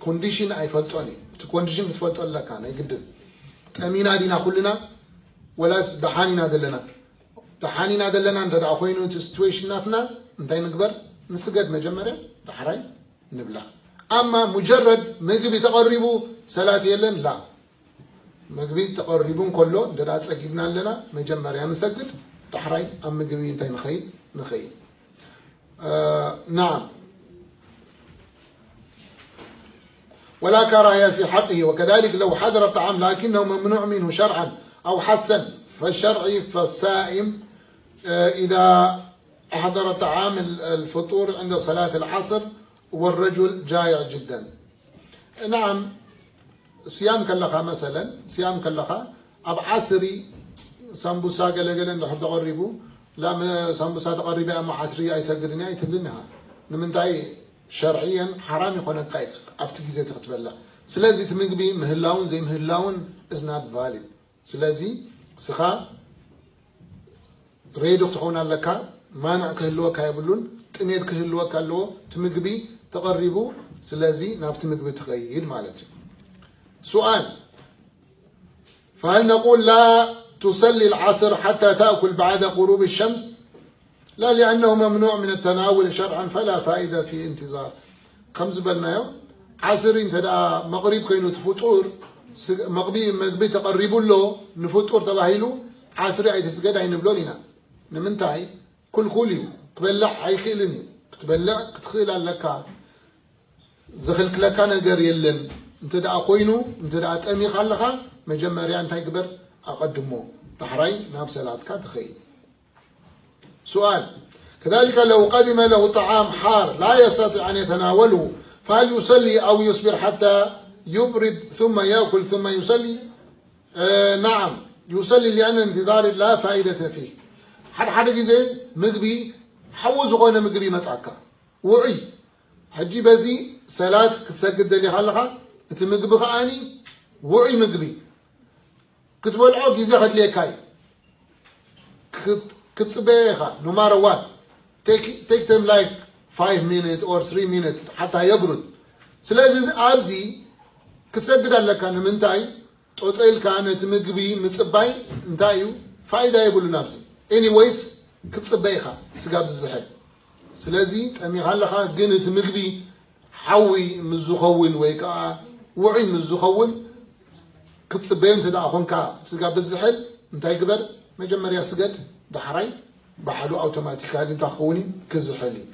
ኮንዲሽን ኣይፈልጦን እዩ። እቲ ኮንዲሽን ክትፈልጦ ኣለካ ናይ ግድን። ጠሚና ዲና ኩልና ወላስ ደሓን ኢና ዘለና? ደሓን ኢና ዘለና እንተ ደኣ ኮይኑ እቲ ሲትዌሽን ናትና እንታይ ንግበር? ንስገድ መጀመርያ፣ ዳሕራይ ንብላዕ። ኣማ ሙጀረድ ምግቢ ተቐሪቡ ሰላት የለን፣ ላ። ምግቢ ተቐሪቡ እንከሎ እንተ ደኣ ጸጊብና ኣለና፣ መጀመርያ ንሰግድ፣ ዳሕራይ ኣብ ምግቢ እንታይ ንኸይድ? ንኸይድ። نعم. ولا كراهية في حقه، وكذلك لو حضر الطعام لكنه ممنوع منه شرعا أو حسا فالشرع فالصائم إذا أحضر طعام الفطور عند صلاة العصر والرجل جائع جدا. نعم، صيام كلخا مثلا، صيام كلخا ኣብ ዓስሪ ሳምቡሳ ገለገለ እንድሕር ተቐሪቡ፣ ላ ሳምቡሳ ተቐሪበ እሞ ዓስሪ ኣይሰግድን እየ ኣይትብልን ኢኻ። ንምንታይ? ሸርዕየን ሓራም ይኾነካ እዩ ኣብቲ ግዜ እቲ ክትበልዕ። ስለዚ እቲ ምግቢ ምህላውን ዘይምህላውን is not valid። ስለዚ እስኻ ሬዲ ክትኸውን ኣለካ። ማንዕ ክህልወካ የብሉን። ጥሜት ክህልወካ ኣለዎ። እቲ ምግቢ ተቐሪቡ፣ ስለዚ ናብቲ ምግቢ ትኸይድ ማለት እዩ። سؤال: فهل نقول لا تصلي العصر حتى تأكل بعد غروب الشمس؟ لا، لأنه ممنوع من التناول شرعا، فلا فائدة في انتظار. ከም ዝበልናዮ፣ ዓስሪ እንተ ደኣ መቕሪብ ኮይኑ እቲ ፍጡር፣ ስ-፣ መቕቢ-፣ መግቢ ተቐሪቡ ኣሎ፣ ንፍጡር ተባሂሉ ዓስሪ ኣይትስገድ ኣይንብሎን ኢና። ንምንታይ? ክልኩል እዩ። ክበልዕ ኣይክእልን እዩ። ክትበልዕ ክትኽእል ኣለካ። ዘኽልክለካ ነገር የለን። እንተ ደኣ ኮይኑ፣ እንተ ደኣ ጠሚኻ ኣለኻ፣ መጀመርያ እንታይ ግበር? ኣቐድሞ። ዳሕራይ ናብ ሰላትካ ትኸይድ። سؤال: كذلك لو قدم له طعام حار لا يستطيع أن يتناوله، فهل يصلي أو يصبر حتى يبرد ثم يأكل ثم يصلي؟ آه، نعم، يصلي، لأن الانتظار لا فائدة فيه. ሓደ ሓደ ግዜ ምግቢ ሓዊ ዝኾነ ምግቢ ይመጻካ፣ ውዑይ። ሕጂ በዚ ሰላት ክትሰግድ ደሊኻ ኣለኻ፣ እቲ ምግቢ ከኣኒ ውዑይ ምግቢ ክትበልዖ ግዜ ከድልየካ እዩ። ክት-፣ ክትጽበዮ ኢኻ፣ no matter what. Take, take them like five minutes or three minutes ሓታ የብሩድ። ስለዚ ኣብዚ ክትሰግድ ኣለካ። ንምንታይ? ጠጠው ኢልካ ነቲ ምግቢ ምጽባይ እንታይ እዩ? ፋይዳ የብሉን ኣብዚ። Anyways፣ ክትጽበ ኢኻ ስጋብ ዝዝሕል። ስለዚ ጠሚኻ ኣለኻ፣ ግን እቲ ምግቢ ሓዊ ምስ ዝኸውን ወይ ከዓ ውዑይ ምስ ዝኸውን ክትጽበዮ እንተ ደኣ ኾንካ ስጋብ ዝዝሕል እንታይ ግበር? መጀመርያ ስገድ፣ ዳሕራይ ባዕሉ ኣውቶማቲካሊ እንታይ ክኸውን እዩ? ክዝሕል እዩ።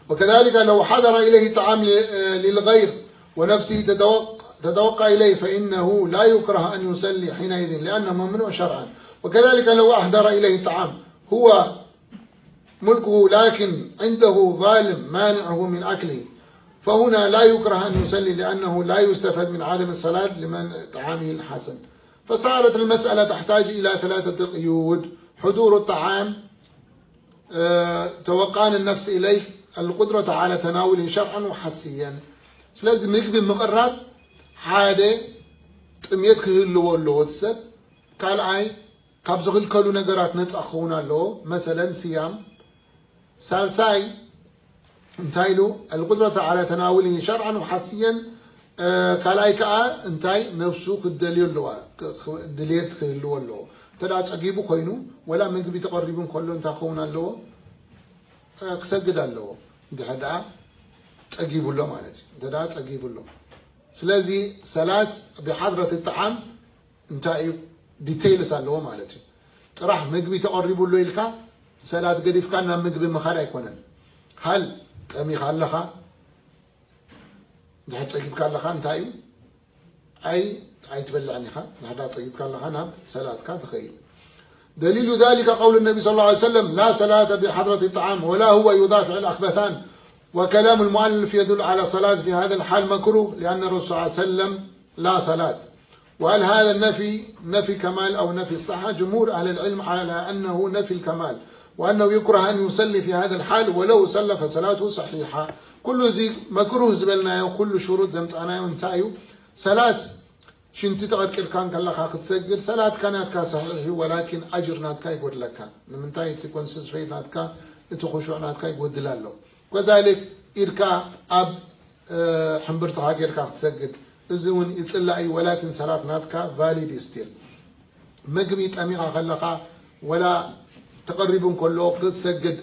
وكذلك لو حضر إليه طعام ل-، للغير ونفسه تتوق-، تتوقع إليه فإنه لا يكره أن يصلي حينئذ لأنه ممنوع شرعا. وكذلك لو أحضر إليه طعام هو ملكه لكن عنده ظالم مانعه من أكله، فهنا لا يكره أن يصلي لأنه لا يستفاد من عدم الصلاة لمنع طعامه الحسن. فصارت المسألة تحتاج إلى ثلاثة قيود: حضور الطعام، آه، توقان النفس إليه، القدرة على تناوله شرعا وحسيا. ስለዚ ምግቢ ምቕራብ ሓደ ጥሜት ክህልዎ ኣለዎ እቲ ሰብ፣ ካልኣይ ካብ ዝኽልከሉ ነገራት ነፃ ክኸውን ኣለዎ፣ መሰለን ስያም። ሳልሳይ እንታይ ኢሉ? القدرة على تناوله شرعا وحسيا። ካልኣይ ከዓ እንታይ? ነብሱ ክትደልዮ ኣለዋ፣ ክ-፣ ክ-፣ ድልየት ክህልዎ ኣለዎ። እንተ ደኣ ጸጊቡ ኮይኑ፣ ወላ ምግቢ ተቐሪቡ እንከሎ እንታይ ክኸውን ኣለዎ? ክሰግድ ኣለዎ። እንድሕር ደኣ ጸጊቡ ኣሎ ማለት እዩ። እንተ ደኣ ጸጊቡ ኣሎ። ስለዚ ሰላት ብሓድረት ጣዓም እንታይ እዩ? ዲቴይልስ ኣለዎ ማለት እዩ። ጥራሕ ምግቢ ተቐሪቡ ኣሎ ኢልካ ሰላት ገዲፍካ ናብ ምግቢ ምኻድ ኣይኮነን። ሃል ጠሚኻ ኣለኻ? እንድሕር ጸጊብካ ኣለኻ እንታይ እዩ? ኣይ ኣይትበልዕን ኢኻ። እንድሕር ጸጊብካ ኣለኻ ናብ ሰላትካ ትኸይድ። دليل ذلك قول النبي صلى الله عليه وسلم: لا صلاة بحضرة الطعام ولا هو يدافع الأخبثان. وكلام المؤلف يدل على الصلاة في هذا الحال مكروه، لأن الرسول صلى الله عليه وسلم لا صلاة. وهل هذا النفي نفي كمال أو نفي الصحة؟ جمهور أهل العلم على أنه نفي الكمال، وأنه يكره أن يصلي في هذا الحال، ولو صلى فصلاته صحيحة. ኩሉ እዚ መክሩህ ዝበልናዮ፣ ኩሉ ሽሩጥ ዘምጻእናዮ እንታይ እዩ? ሰላት ሽንቲ ተቐድቂልካ እንከለኻ ክትሰግድ፣ ሰላትካ ናትካ ሰሒሕ እዩ፣ ወላኪን ኣጅር ናትካ ይጎድለካ። ንምንታይ? እቲ ኮንሰንትሬት ናትካ፣ እቲ ኹሹዕ ናትካ ይጎድል ኣሎ። ከዛሊክ ኢድካ ኣብ፣ እ፣ ሕምብርትኻ ጌርካ ክትሰግድ፣ እዚ እውን ይጽላእ እዩ፣ ወላኪን ሰላት ናትካ ቫሊድ እዩ ስቲል። ምግቢ ጠሚኻ ከለኻ ወላ ተቐሪቡ እንከሎ ክትሰግድ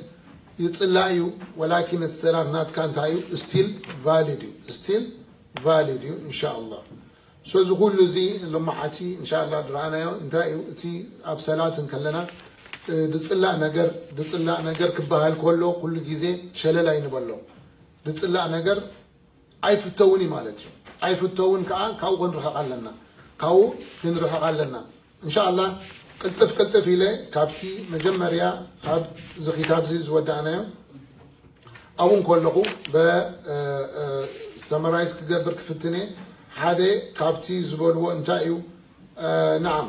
ይጽላእ እዩ፣ ወላኪን እቲ ሰላት ናትካ እንታይ እዩ? ስቲል ቫሊድ እዩ፣ ስቲል ቫሊድ እዩ። ኢንሻኣላህ። ሶ እዚ ኩሉ እዚ ሎማዓቲ ኢንሻኣላህ ዝረኣናዮ እንታይ እዩ? እቲ ኣብ ሰላት እንከለና፣ እ፣ ድጽላእ ነገር፣ ድጽላእ ነገር ክበሃል ከሎ ኩሉ ግዜ ሸለል ኣይንበሎ። ድጽላእ ነገር ኣይፍተውን እዩ ማለት እዩ። ኣይፍተውን ከኣ ካብኡ ክንርሕቕ ኣለና። ካብኡ ክንርሕቕ ኣለና። ኢንሻኣላህ ቅልጥፍ ቅልጥፍ ኢለ ካብቲ መጀመርያ ኣብ እዚ ክታብ እዚ ዝወዳእናዮ ኣብኡ እንከለኹ ብ ሰመራይዝ ክገብር ክፍትን እየ። ሓደ ካብቲ ዝበልዎ እንታይ እዩ? ናዓም፣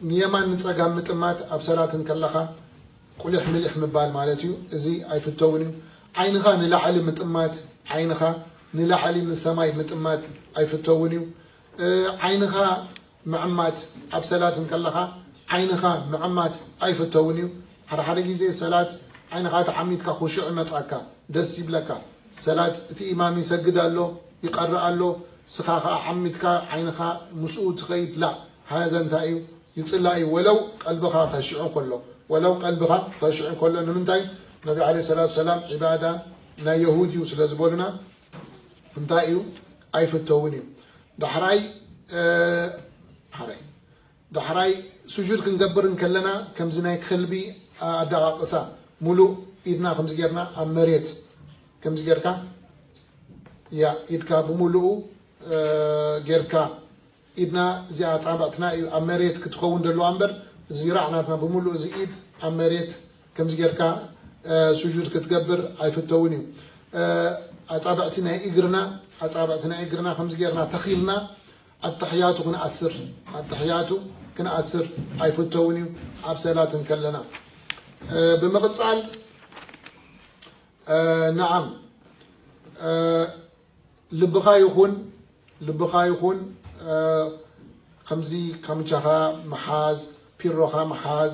ንየማን ንጸጋም ምጥማት ኣብ ሰላት እንከለኻ ቁሊሕ ምሊሕ ምባል ማለት እዩ። እዚ ኣይፍተውን እዩ። ዓይንኻ ንላዕሊ ምጥማት፣ ዓይንኻ ንላዕሊ ንሰማይ ምጥማት ኣይፍተውን እዩ። ዓይንኻ ምዕማት፣ ኣብ ሰላት እንከለኻ ዓይንኻ ምዕማት ኣይፍተውን እዩ። ሓደ ሓደ ግዜ ሰላት ዓይንኻ ተዓሚትካ ኹሹዕ ይመጻካ፣ ደስ ይብለካ። ሰላት እቲ ኢማም ይሰግድ ኣሎ፣ ይቐርእ ኣሎ፣ ስኻ ኸዓ ዓሚትካ ዓይንኻ ምስኡ ትኸይድ፣ ላ፣ ሃዘ እንታይ እዩ? ይጽላእ እዩ። ወለው ቀልብኻ ኸሺዑ ከሎ፣ ወለው ቀልብኻ ኸሺዑ ከሎ። ንምንታይ? ነቢ ዓለይሂ ሰላቱ ሰላም ዒባዳ ናይ የሁድ እዩ ስለ ዝበሉና እንታይ እዩ? ኣይፍተውን እዩ። ዳሕራይ ሓራይ ዳሕራይ ስጁድ ክንገብር እንከለና ከምዚ ናይ ከልቢ ኣደቓቕሳ፣ ሙሉእ ኢድና ከምዚ ጌርና ኣብ መሬት ከምዚ ጌርካ፣ ያ፣ ኢድካ ብምሉኡ ጌርካ፣ ኢድና እዚኣ ኣጻብዕትና እዩ ኣብ መሬት ክትኸውን ዘለዋ እምበር፣ እዚ ራዕ ናትና ብምሉእ እዚ ኢድ ኣብ መሬት ከምዚ ጌርካ ስጁድ ክትገብር ኣይፍተውን እዩ። ኣጻብዕቲ ናይ እግርና፣ ኣጻብዕቲ ናይ እግርና ከምዚ ጌርና ተኺልና ኣተሕያቱ ክንኣስር፣ ኣተሕያቱ ክንኣስር ኣይፍተውን እዩ ኣብ ሰላት እንከለና። ብምቕጻል፣ ነዓም፣ ልብኻ ይኹን፣ ልብኻ ይኹን፣ ከምዚ ካምቻኻ ምሓዝ፣ ፒሮኻ ምሓዝ፣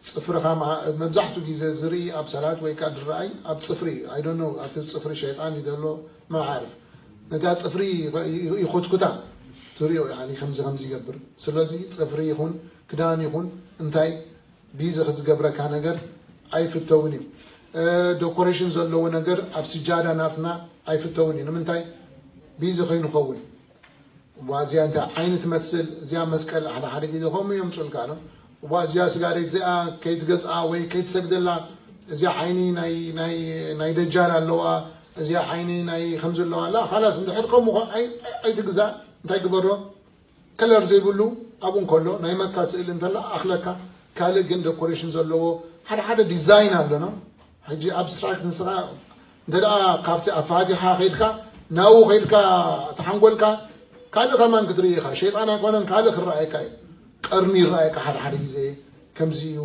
ጽፍርኻ ምሓ-፣ መብዛሕትኡ ግዜ ዝርኢ ኣብ ሰላት ወይ ከኣ ዝረኣይ ኣብ ጽፍሪ እዩ። I don't know፣ ኣብቲ ጽፍሪ ሸይጣን እዩ ዘሎ፣ ማዓርፍ። ነታ ጽፍሪ ይኹትኩታ፣ ትርእዮ፣ ያኒ ከምዚ ከምዚ ይገብር። ስለዚ ጽፍሪ ይኹን ክዳን ይኹን እንታይ ቢዚ ክትገብረካ ነገር ኣይፍተውን እዩ። እ፣ ዶኮሬሽን ዘለዎ ነገር ኣብ ስጃዳ ናትና ኣይፍተውን እዩ። ንምንታይ? ቢዚ ከይንኸውን። እዋ እዚኣ እንታይ ዓይኒ ትመስል? እዚኣ መስቀል ሓደ ሓደ ግዜ ከምኡ የምጹልካ፣ ነው። እዋ እዚኣ ስጋሬት እዚኣ ከይትገዝኣ ወይ ከይትሰግደላ፣ እዚኣ ዓይኒ ናይ፣ ናይ፣ ናይ ደጃል ኣለዋ፣ እዚኣ ዓይኒ ናይ ከምዚ ኣለዋ። ላ፣ ኻላስ፣ እንድሕር ከምኡ ኾ-፣ ኣይ-፣ ኣይ-፣ ኣይትግዛእ። እንታይ ግበሮ? ከለር ዘይብሉ ኣብኡ እንከሎ፣ ናይ መካ ስእሊ እንተላ ኣኽለካ። ካልእ ግን ደኮሬሽን ዘለዎ ሓደ ሓደ ዲዛይን ኣሎ፣ ነው። ሕጂ ኣብስትራክት ንስኻ እንተ ደኣ ካብቲ ኣብ ፋቲሓ ኸይድካ፣ ናብኡ ኸይድካ ተሓንጎልካ፣ ካልእ ከማን ክትርኢ ኢኻ። ሸይጣን ኣይኮነን፣ ካልእ ክረኣየካ እዩ። ቀርኒ ይረኣየካ ሓደ ሓደ ግዜ፣ ከምዚ እዩ፣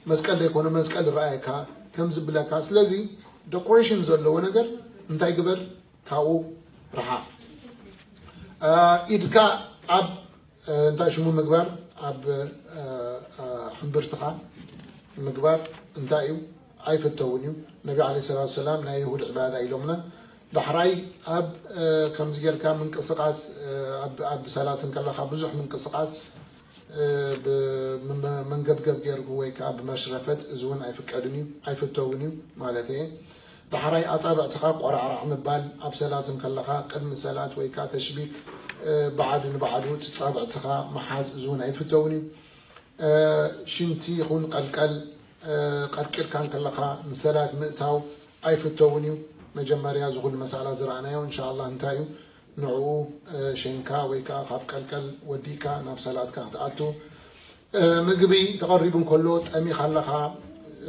መስቀል ዘይኮነ መስቀል ይረኣየካ፣ ከምዚ ይብለካ። ስለዚ ደኮሬሽን ዘለዎ ነገር እንታይ ግበር? ካብኡ ርሓቕ። እ፣ ኢድካ ኣብ፣ እ፣ እንታይ ሽሙ ምግባር፣ ኣብ፣ እ፣ እ፣ ሕምብርትኻ ምግባር እንታይ እዩ? ኣይፍተውን እዩ። ነቢ ዓለይሂ ሰላቱ ወሰላም ናይ ይሁድ ዕባዳ ኢሎምና። ዳሕራይ ኣብ፣ እ፣ ከምዚ ጌርካ ምንቅስቓስ፣ እ፣ ኣብ፣ ኣብ ሰላት እንከለኻ ብዙሕ ምንቅስቓስ፣ እ፣ ብ-፣ ም-፣ መንገብገብ ጌርኩ ወይ ከኣ ብመሽረፈት፣ እዚ እውን ኣይፍቀድን እዩ፣ ኣይፍተውን እዩ ማለት እየ። ዳሕራይ ኣጻብዕትኻ ቆራዕራዕ ምባል፣ ኣብ ሰላት እንከለኻ ቅድሚ ሰላት ወይ ከኣ ተሽቢክ፣ እ፣ ባዕዱ ንባዕዱ እቲ ጻብዕትኻ ምሓዝ፣ እዚ እውን ኣይፍተውን እዩ። እ፣ ሽንቲ ይኹን ቀልቀል፣ እ፣ ቀርቂርካ እንከለኻ ንሰላት ምእታው ኣይፍተውን እዩ። መጀመርያ እዚ ኩሉ መሳላ ዝረኣናዮ፣ እንሻኣላህ፣ እንታይ እዩ? ንዕኡ፣ እ፣ ሸንካ ወይ ከኣ ካብ ቀልቀል ወዲእካ ናብ ሰላትካ ክትኣቱ። እ፣ ምግቢ ተቐሪቡ እንከሎ ጠሚኻ ኣለኻ፣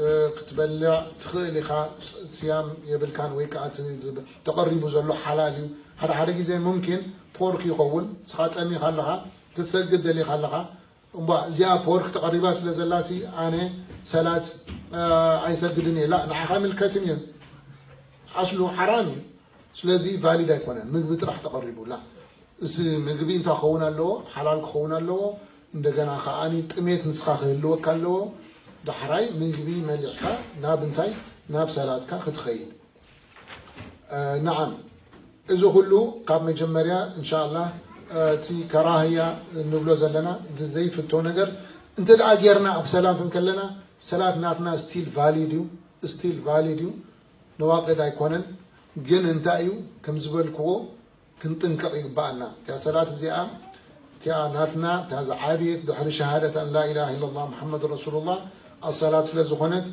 እ፣ ክትበልዕ ትኽእል ኢኻ። ስ-፣ ስያም የብልካን ወይ ከኣ እቲ ዝብ-፣ ተቐሪቡ ዘሎ ሓላል እዩ። ሓደ ሓደ ግዜ ሙምኪን ፖርክ ይኸውን፣ ንስኻ ጠሚኻ ኣለኻ፣ ክትሰግድ ደሊኻ ኣለኻ። እምቧ፣ እዚኣ ፖርክ ተቐሪባ ስለ ዘላሲ ኣነ ሰላት፣ እ፣ ኣይሰግድን እየ። ላ፣ ንዓኻ ኣይምልከትን እዩ። ኣስሉ ሓራም እዩ። ስለዚ ቫሊድ ኣይኮነን። ምግቢ ጥራሕ ተቐሪቡ። ላ፣ እዚ ምግቢ እንታይ ክኸውን ኣለዎ? ሓላል ክኸውን ኣለዎ። እንደገና ከኣ ጥሜት ንስኻ ክህልወካ ኣለዎ። ዳሕራይ ምግቢ መሊዕካ ናብ እንታይ? ናብ ሰላትካ ክትኸይድ። እ፣ ነዓም፣ እዚ ኩሉ ካብ መጀመርያ፣ እንሻኣላህ፣ እ፣ እቲ ከራህያ እንብሎ ዘለና፣ እዚ ዘይፍቶ ነገር፣ እንተ ደኣ ጌርና ኣብ ሰላት እንከለና፣ ሰላት ናትና ስቲል ቫሊድ እዩ፣ ስቲል ቫሊድ እዩ፣ ነዋቅድ ኣይኮነን። ግን እንታይ እዩ፣ ከም ዝበልክዎ፣ ክንጥንቀቕ ይግባኣና። እቲኣ ሰላት እዚኣ፣ እቲኣ ናትና፣ እታ ዝዓበየት ድሕሪ ሸሃደት ኣን ላ ኢላሃ ኢለላህ ሙሐመድ ረሱሉላህ፣ ኣሰላት ስለ ዝኾነት፣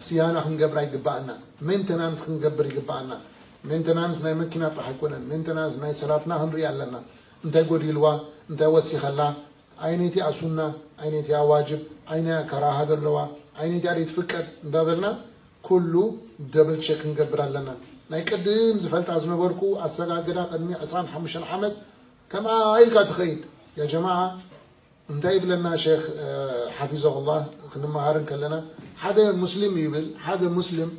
ስያና ክንገብራ ይግባኣና። ሜንተናንስ ክንገብር ይግባኣና። ሜንተናንስ ናይ መኪና ጥራሕ ኣይኮነን፣ ሜንተናንስ ናይ ሰላትና ክንርኢ ኣለና። እንታይ ጎዲልዋ፣ እንታይ ወሲኸላ፣ ኣይነይቲኣ ሱና፣ ኣይነይቲኣ ዋጅብ፣ ኣይነያ ከራሃ ዘለዋ፣ ኣይነይቲኣ ዘይትፍቀድ እንዳበልና ኩሉ ደብል ቸክ ክንገብር ኣለና። ናይ ቅድም ዝፈልጣ ዝነበርኩ ኣሰጋግዳ ቅድሚ ዕስራን ሓሙሽተን ዓመት ከምኣ ኢልካ ትኸይድ። ያ ጀማዓ እንታይ ይብለና ሸክ ሓፊዘሁላህ ክንመሃር እንከለና ሓደ ሙስሊም ይብል ሓደ ሙስሊም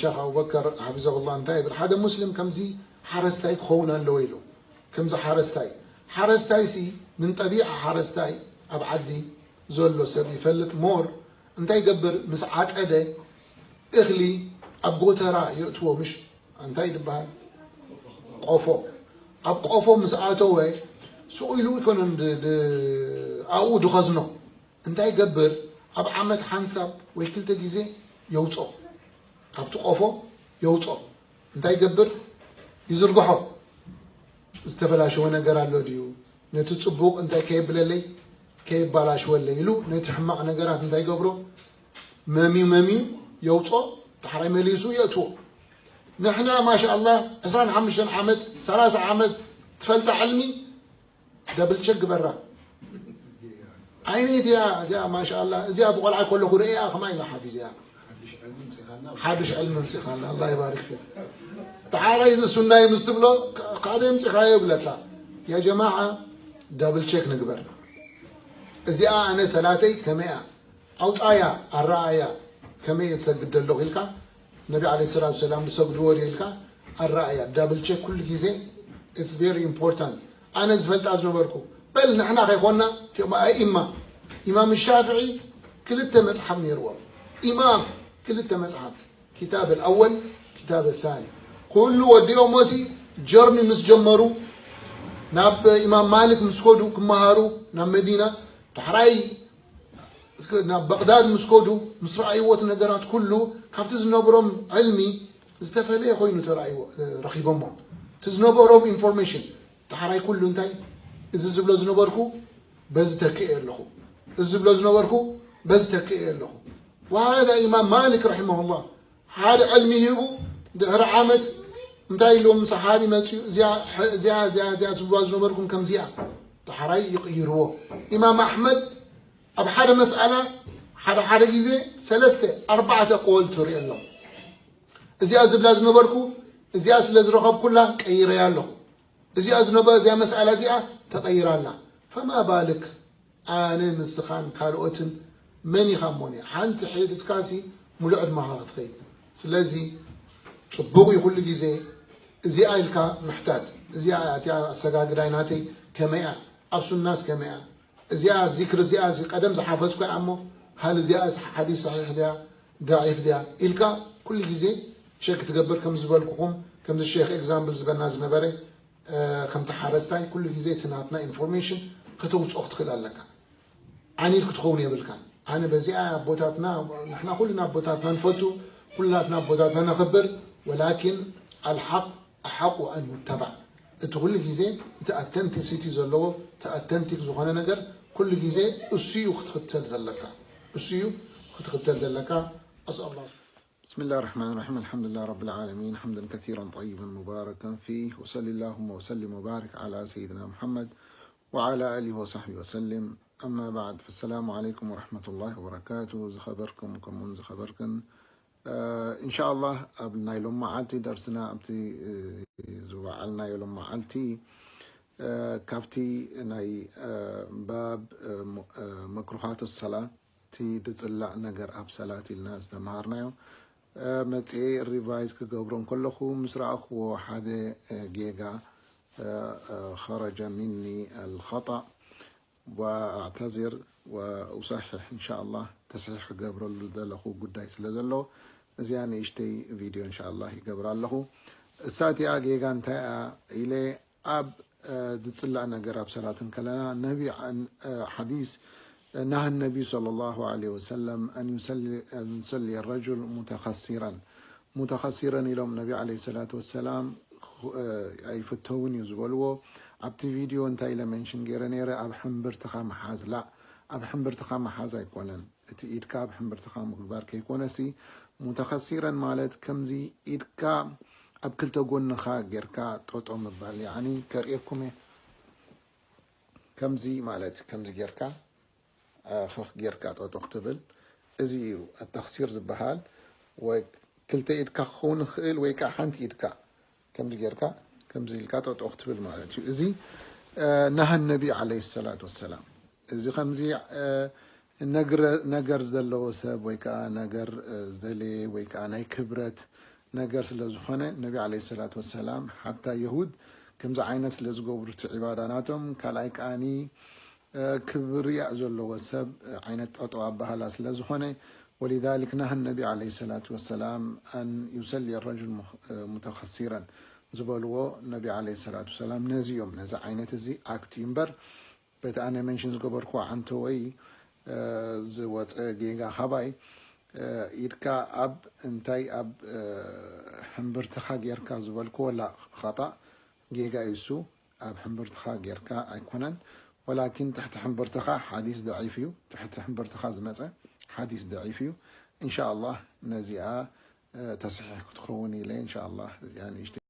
ሸክ ኣቡበከር ሓፊዘሁላህ እንታይ ይብል ሓደ ሙስሊም ከምዚ ሓረስታይ ክኸውን ኣለዎ ኢሉ ከምዚ ሓረስታይ ሓረስታይ ሲ ምን ጠቢዓ ሓረስታይ ኣብ ዓዲ ዘሎ ሰብ ይፈልጥ ሞር እንታይ ይገብር ምስ ዓፀደ እኽሊ ኣብ ጎተራ የእትዎ ምሽ እንታይ ይድበሃል ቆፎ ኣብ ቆፎ ምስ ኣተወ ስቕ ኢሉ ይኮነን ኣብኡ ድኸዝኖ እንታይ ይገብር ኣብ ዓመት ሓንሳብ ወይ ክልተ ግዜ የውፅኦ ካብቲ ቆፎ የውፅኦ እንታይ ይገብር ይዝርግሖ ዝተበላሸወ ነገር ኣሎ ድዩ ነቲ ፅቡቕ እንታይ ከየብለለይ ከየባላሽወለይ ኢሉ ነቲ ሕማቕ ነገራት እንታይ ይገብሮ መምዩ መምዩ የውፅኦ ዳሕራይ መሊሱ የእትዎ ንሕና ማሻኣላ ዕስራን ሓሙሽተን ዓመት ሰላሳ ዓመት ትፈልጣ ዕልሚ ደብል ቸክ ግበራ ዓይነይት እያ እዚኣ ማሻኣላ እዚኣ ብቆልዓ ከለኹ ርእያ ከማ ኢላ ሓፊዝ እያ ሓዱሽ ዕልሚ ምፅኻልና ኣላ ይባርክ ዳሓራይ እዚ ሱናይ ምስ ትብሎ ካበይ ምፅኻዮ ይብለካ ያ ጀማዓ ደብል ቸክ ንግበር እዚኣ ኣነ ሰላተይ ከመይ እያ ኣውፃያ ኣረኣያ ከመይ እየ ትሰግድ ዘለኹ ኢልካ ነቢ ዓለ ሰላት ሰላም ዝሰግድዎ ድዩ ኢልካ ኣረኣያ ዳብል ቸክ ኩሉ ግዜ it's very important ኣነ ዝፈልጣ ዝነበርኩ በል ንሕና ከይኮና ቲኦም ኣኢማ ኢማም ሻፍዒ ክልተ መፅሓፍ ነይርዎም ኢማም ክልተ መፅሓፍ ኪታብ ኣወል ኪታብ ታኒ ኩሉ ወዲኦሞ ሲ ጀርኒ ምስ ጀመሩ ናብ ኢማም ማሊክ ምስ ከዱ ክመሃሩ ናብ መዲና ዳሕራይ ናብ በቕዳድ ምስ ከዱ ምስ ረኣይዎ እቲ ነገራት ኩሉ ካብቲ ዝነብሮም ዕልሚ ዝተፈለየ ኮይኑ ተራእይዎ ረኺቦሞ እቲ ዝነበሮም ኢንፎርሜሽን ዳሕራይ ኩሉ እንታይ እዚ ዝብሎ ዝነበርኩ በዚ ተክእ ኣለኹ እዚ ዝብሎ ዝነበርኩ በዚ ተክእ ኣለኹ وهذا إمام مالك رحمه الله ሓደ ዕልሚ ሂቡ ድሕሪ ዓመት እንታይ ኢልዎም ሰሓቢ መፅኡ እዚኣ እዚኣ እዚኣ እዚኣ ትብልዋ ዝነበርኩም ከምዚኣ ዳሕራይ ይቕይርዎ ኢማም ኣሕመድ ኣብ ሓደ መስኣላ ሓደ ሓደ ግዜ ሰለስተ ኣርባዕተ ቆል ትርኢ ኣለኹ እዚኣ ዝብላ ዝነበርኩ እዚኣ ስለ ዝረኸብኩላ ቀይረያ ኣለኹ እዚኣ ዝነበ እዚኣ መስኣላ እዚኣ ተቐይራ ኣላ ፈማ ባልክ ኣነ ንስኻን ካልኦትን መን ኢኻ እሞኒ ሓንቲ ሒድስካሲ ሙሉእ ዕድማኻ ክትኸይድ ስለዚ ፅቡቕ እዩ ኩሉ ግዜ እዚኣ ኢልካ ምሕታት እዚኣ እቲኣ ኣሰጋግዳይ ናተይ ከመይ እያ ኣብ ሱናስ ከመይ እያ እዚኣ ዚክር እዚኣ እዚ ቀደም ዝሓፈዝኩ እያ እሞ ሃል እዚኣ ሓዲስ ሰሒሕ ድያ ዳዒፍ ድያ ኢልካ ኩሉ ግዜ ሸክ ትገብር ከም ዝበልኩኹም ከምዚ ሼክ ኤግዛምፕል ዝበና ዝነበረ ከምቲ ሓረስታይ ኩሉ ግዜ እቲ ናትና ኢንፎርሜሽን ከተውፅኦ ክትኽእል ኣለካ ዓኒድ ክትኸውን የብልካን ኣነ በዚኣ ኣቦታትና ንሕና ኩልና ኣቦታትና ንፈቱ ኩላትና ኣቦታትና ነኽብር ወላኪን ኣልሓቅ ኣሓቁ ኣን ይተባዕ እቲ ኩሉ ግዜ እቲ ኣተንቲሲቲ ዘለዎ እቲ ኣተንቲክ ዝኾነ ነገር ኩሉ ግዜ እሱ እዩ ክትኽተል ዘለካ እሱ እዩ ክትኽተል ዘለካ ኣስኣላ بسم الله الرحمن الرحيم الحمد لله رب العالمين حمدا كثيرا طيبا مباركا فيه وصل اللهم وسلم وبارك على سيدنا محمد وعلى آله وصحبه وسلم أما بعد فالسلام عليكم ورحمة الله وبركاته ዝኸበርኩም ከምኡን ዝኸበርክን إن شاء الله ኣብ ናይ ሎም መዓልቲ ደርስና ኣብቲ ዝወዓልናዮ ሎም መዓልቲ ካብቲ ናይ ባብ መክሩሃት ሰላ እቲ ድፅላእ ነገር ኣብ ሰላት ኢልና ዝተምሃርናዮ መፅኤ ሪቫይዝ ክገብሮ እንከለኹ ምስ ረኣኽዎ ሓደ ጌጋ خرج مني الخطأ وأعتذر وأصحح إن شاء الله ተስሒሕ ክገብረሉ ዘለኹ ጉዳይ ስለ ዘሎ እዚኣ ንእሽተይ ቪድዮ إن شاء الله ይገብራ ኣለኹ እሳ እቲኣ ጌጋ እንታይ እያ ኢለ ኣብ ዝፅላእ ነገር ኣብ ሰላት እንከለና ነቢ ሓዲስ نهى النبي صلى الله عليه وسلم أن يصلي, أن يصلي الرجل متخصرا متخصرا ኢሎም ነቢ عليه الصلاة والسلام ኣይፍተውን እዩ ዝበልዎ ኣብቲ ቪድዮ እንታይ ኢለ ሜንሽን ገይረ ነይረ ኣብ ሕምብርትኻ ምሓዝ ላ ኣብ ሕምብርትኻ ምሓዝ ኣይኮነን እቲ ኢድካ ኣብ ሕምብርትኻ ምግባር ከይኮነሲ متخصرا ማለት ከምዚ ኢድካ ኣብ ክልተ ጎንኻ ጌርካ ጠጦ ምባል ያኒ ከርእየኩም እየ። ከምዚ ማለት ከምዚ ጌርካ፣ እ፣ ኸኽ ጌርካ ጠጦ ክትብል፣ እዚ እዩ ኣተኽሲር ዝበሃል። ወይ ክልተ ኢድካ ክኸውን ይኽእል ወይ ከዓ ሓንቲ ኢድካ ከምዚ ጌርካ ከምዚ ኢልካ ጠጦ ክትብል ማለት እዩ። እዚ፣ እ፣ ናሃ ነቢ ዓለይሂ ሰላቱ ወሰላም። እዚ ከምዚ፣ እ፣ ነግረ-፣ ነገር ዘለዎ ሰብ ወይ ከዓ ነገር፣ እ፣ ዝደለየ ወይ ከዓ ናይ ክብረት ነገር ስለ ዝኾነ፣ ነቢ ዓለይሂ ሰላቱ ወሰላም ሓታ የሁድ ከምዚ ዓይነት ስለ ዝገብሩ እቲ ዒባዳ ናቶም፣ ካልኣይ ከኣኒ፣ እ፣ ክብርያእ ዘለዎ ሰብ፣ እ፣ ዓይነት ጠጠው ኣበሃላ ስለ ዝኾነ፣ ወሊዛሊክ ናሃ ነቢ ዓለይሂ ሰላቱ ወሰላም ኣን ዩሰሊ ረጁል ሙኽ-፣ እ፣ ሙተኸሲረን ዝበልዎ ነቢ ዓለይሂ ሰላቱ ወሰላም ነዚ እዮም። ነዚ ዓይነት እዚ ኣክት እዩ እምበር፣ በቲ ኣነ መንሽን ዝገበርኩዎ ዓንተወይ፣ እ፣ ዝወፀ ጌጋ ካባይ፣ እ፣ ኢድካ ኣብ እንታይ ኣብ፣ እ፣ ሕምብርትኻ ጌርካ ዝበልኩ ወላ ኸጣእ ጌጋ እዩ እሱ። ኣብ ሕምብርትኻ ጌርካ ኣይኮነን፣ ወላኪን ትሕቲ ሕምብርትኻ ሓዲስ ደዒፍ እዩ። ትሕቲ ሕምብርትኻ ዝመፀ ሓዲስ ደዒፍ እዩ። እንሻ ኣላህ ነዚኣ፣ እ፣ ተስሒሕ ክትኸውን ኢለ እንሻ ኣላህ እዚኣ ንእሽተይ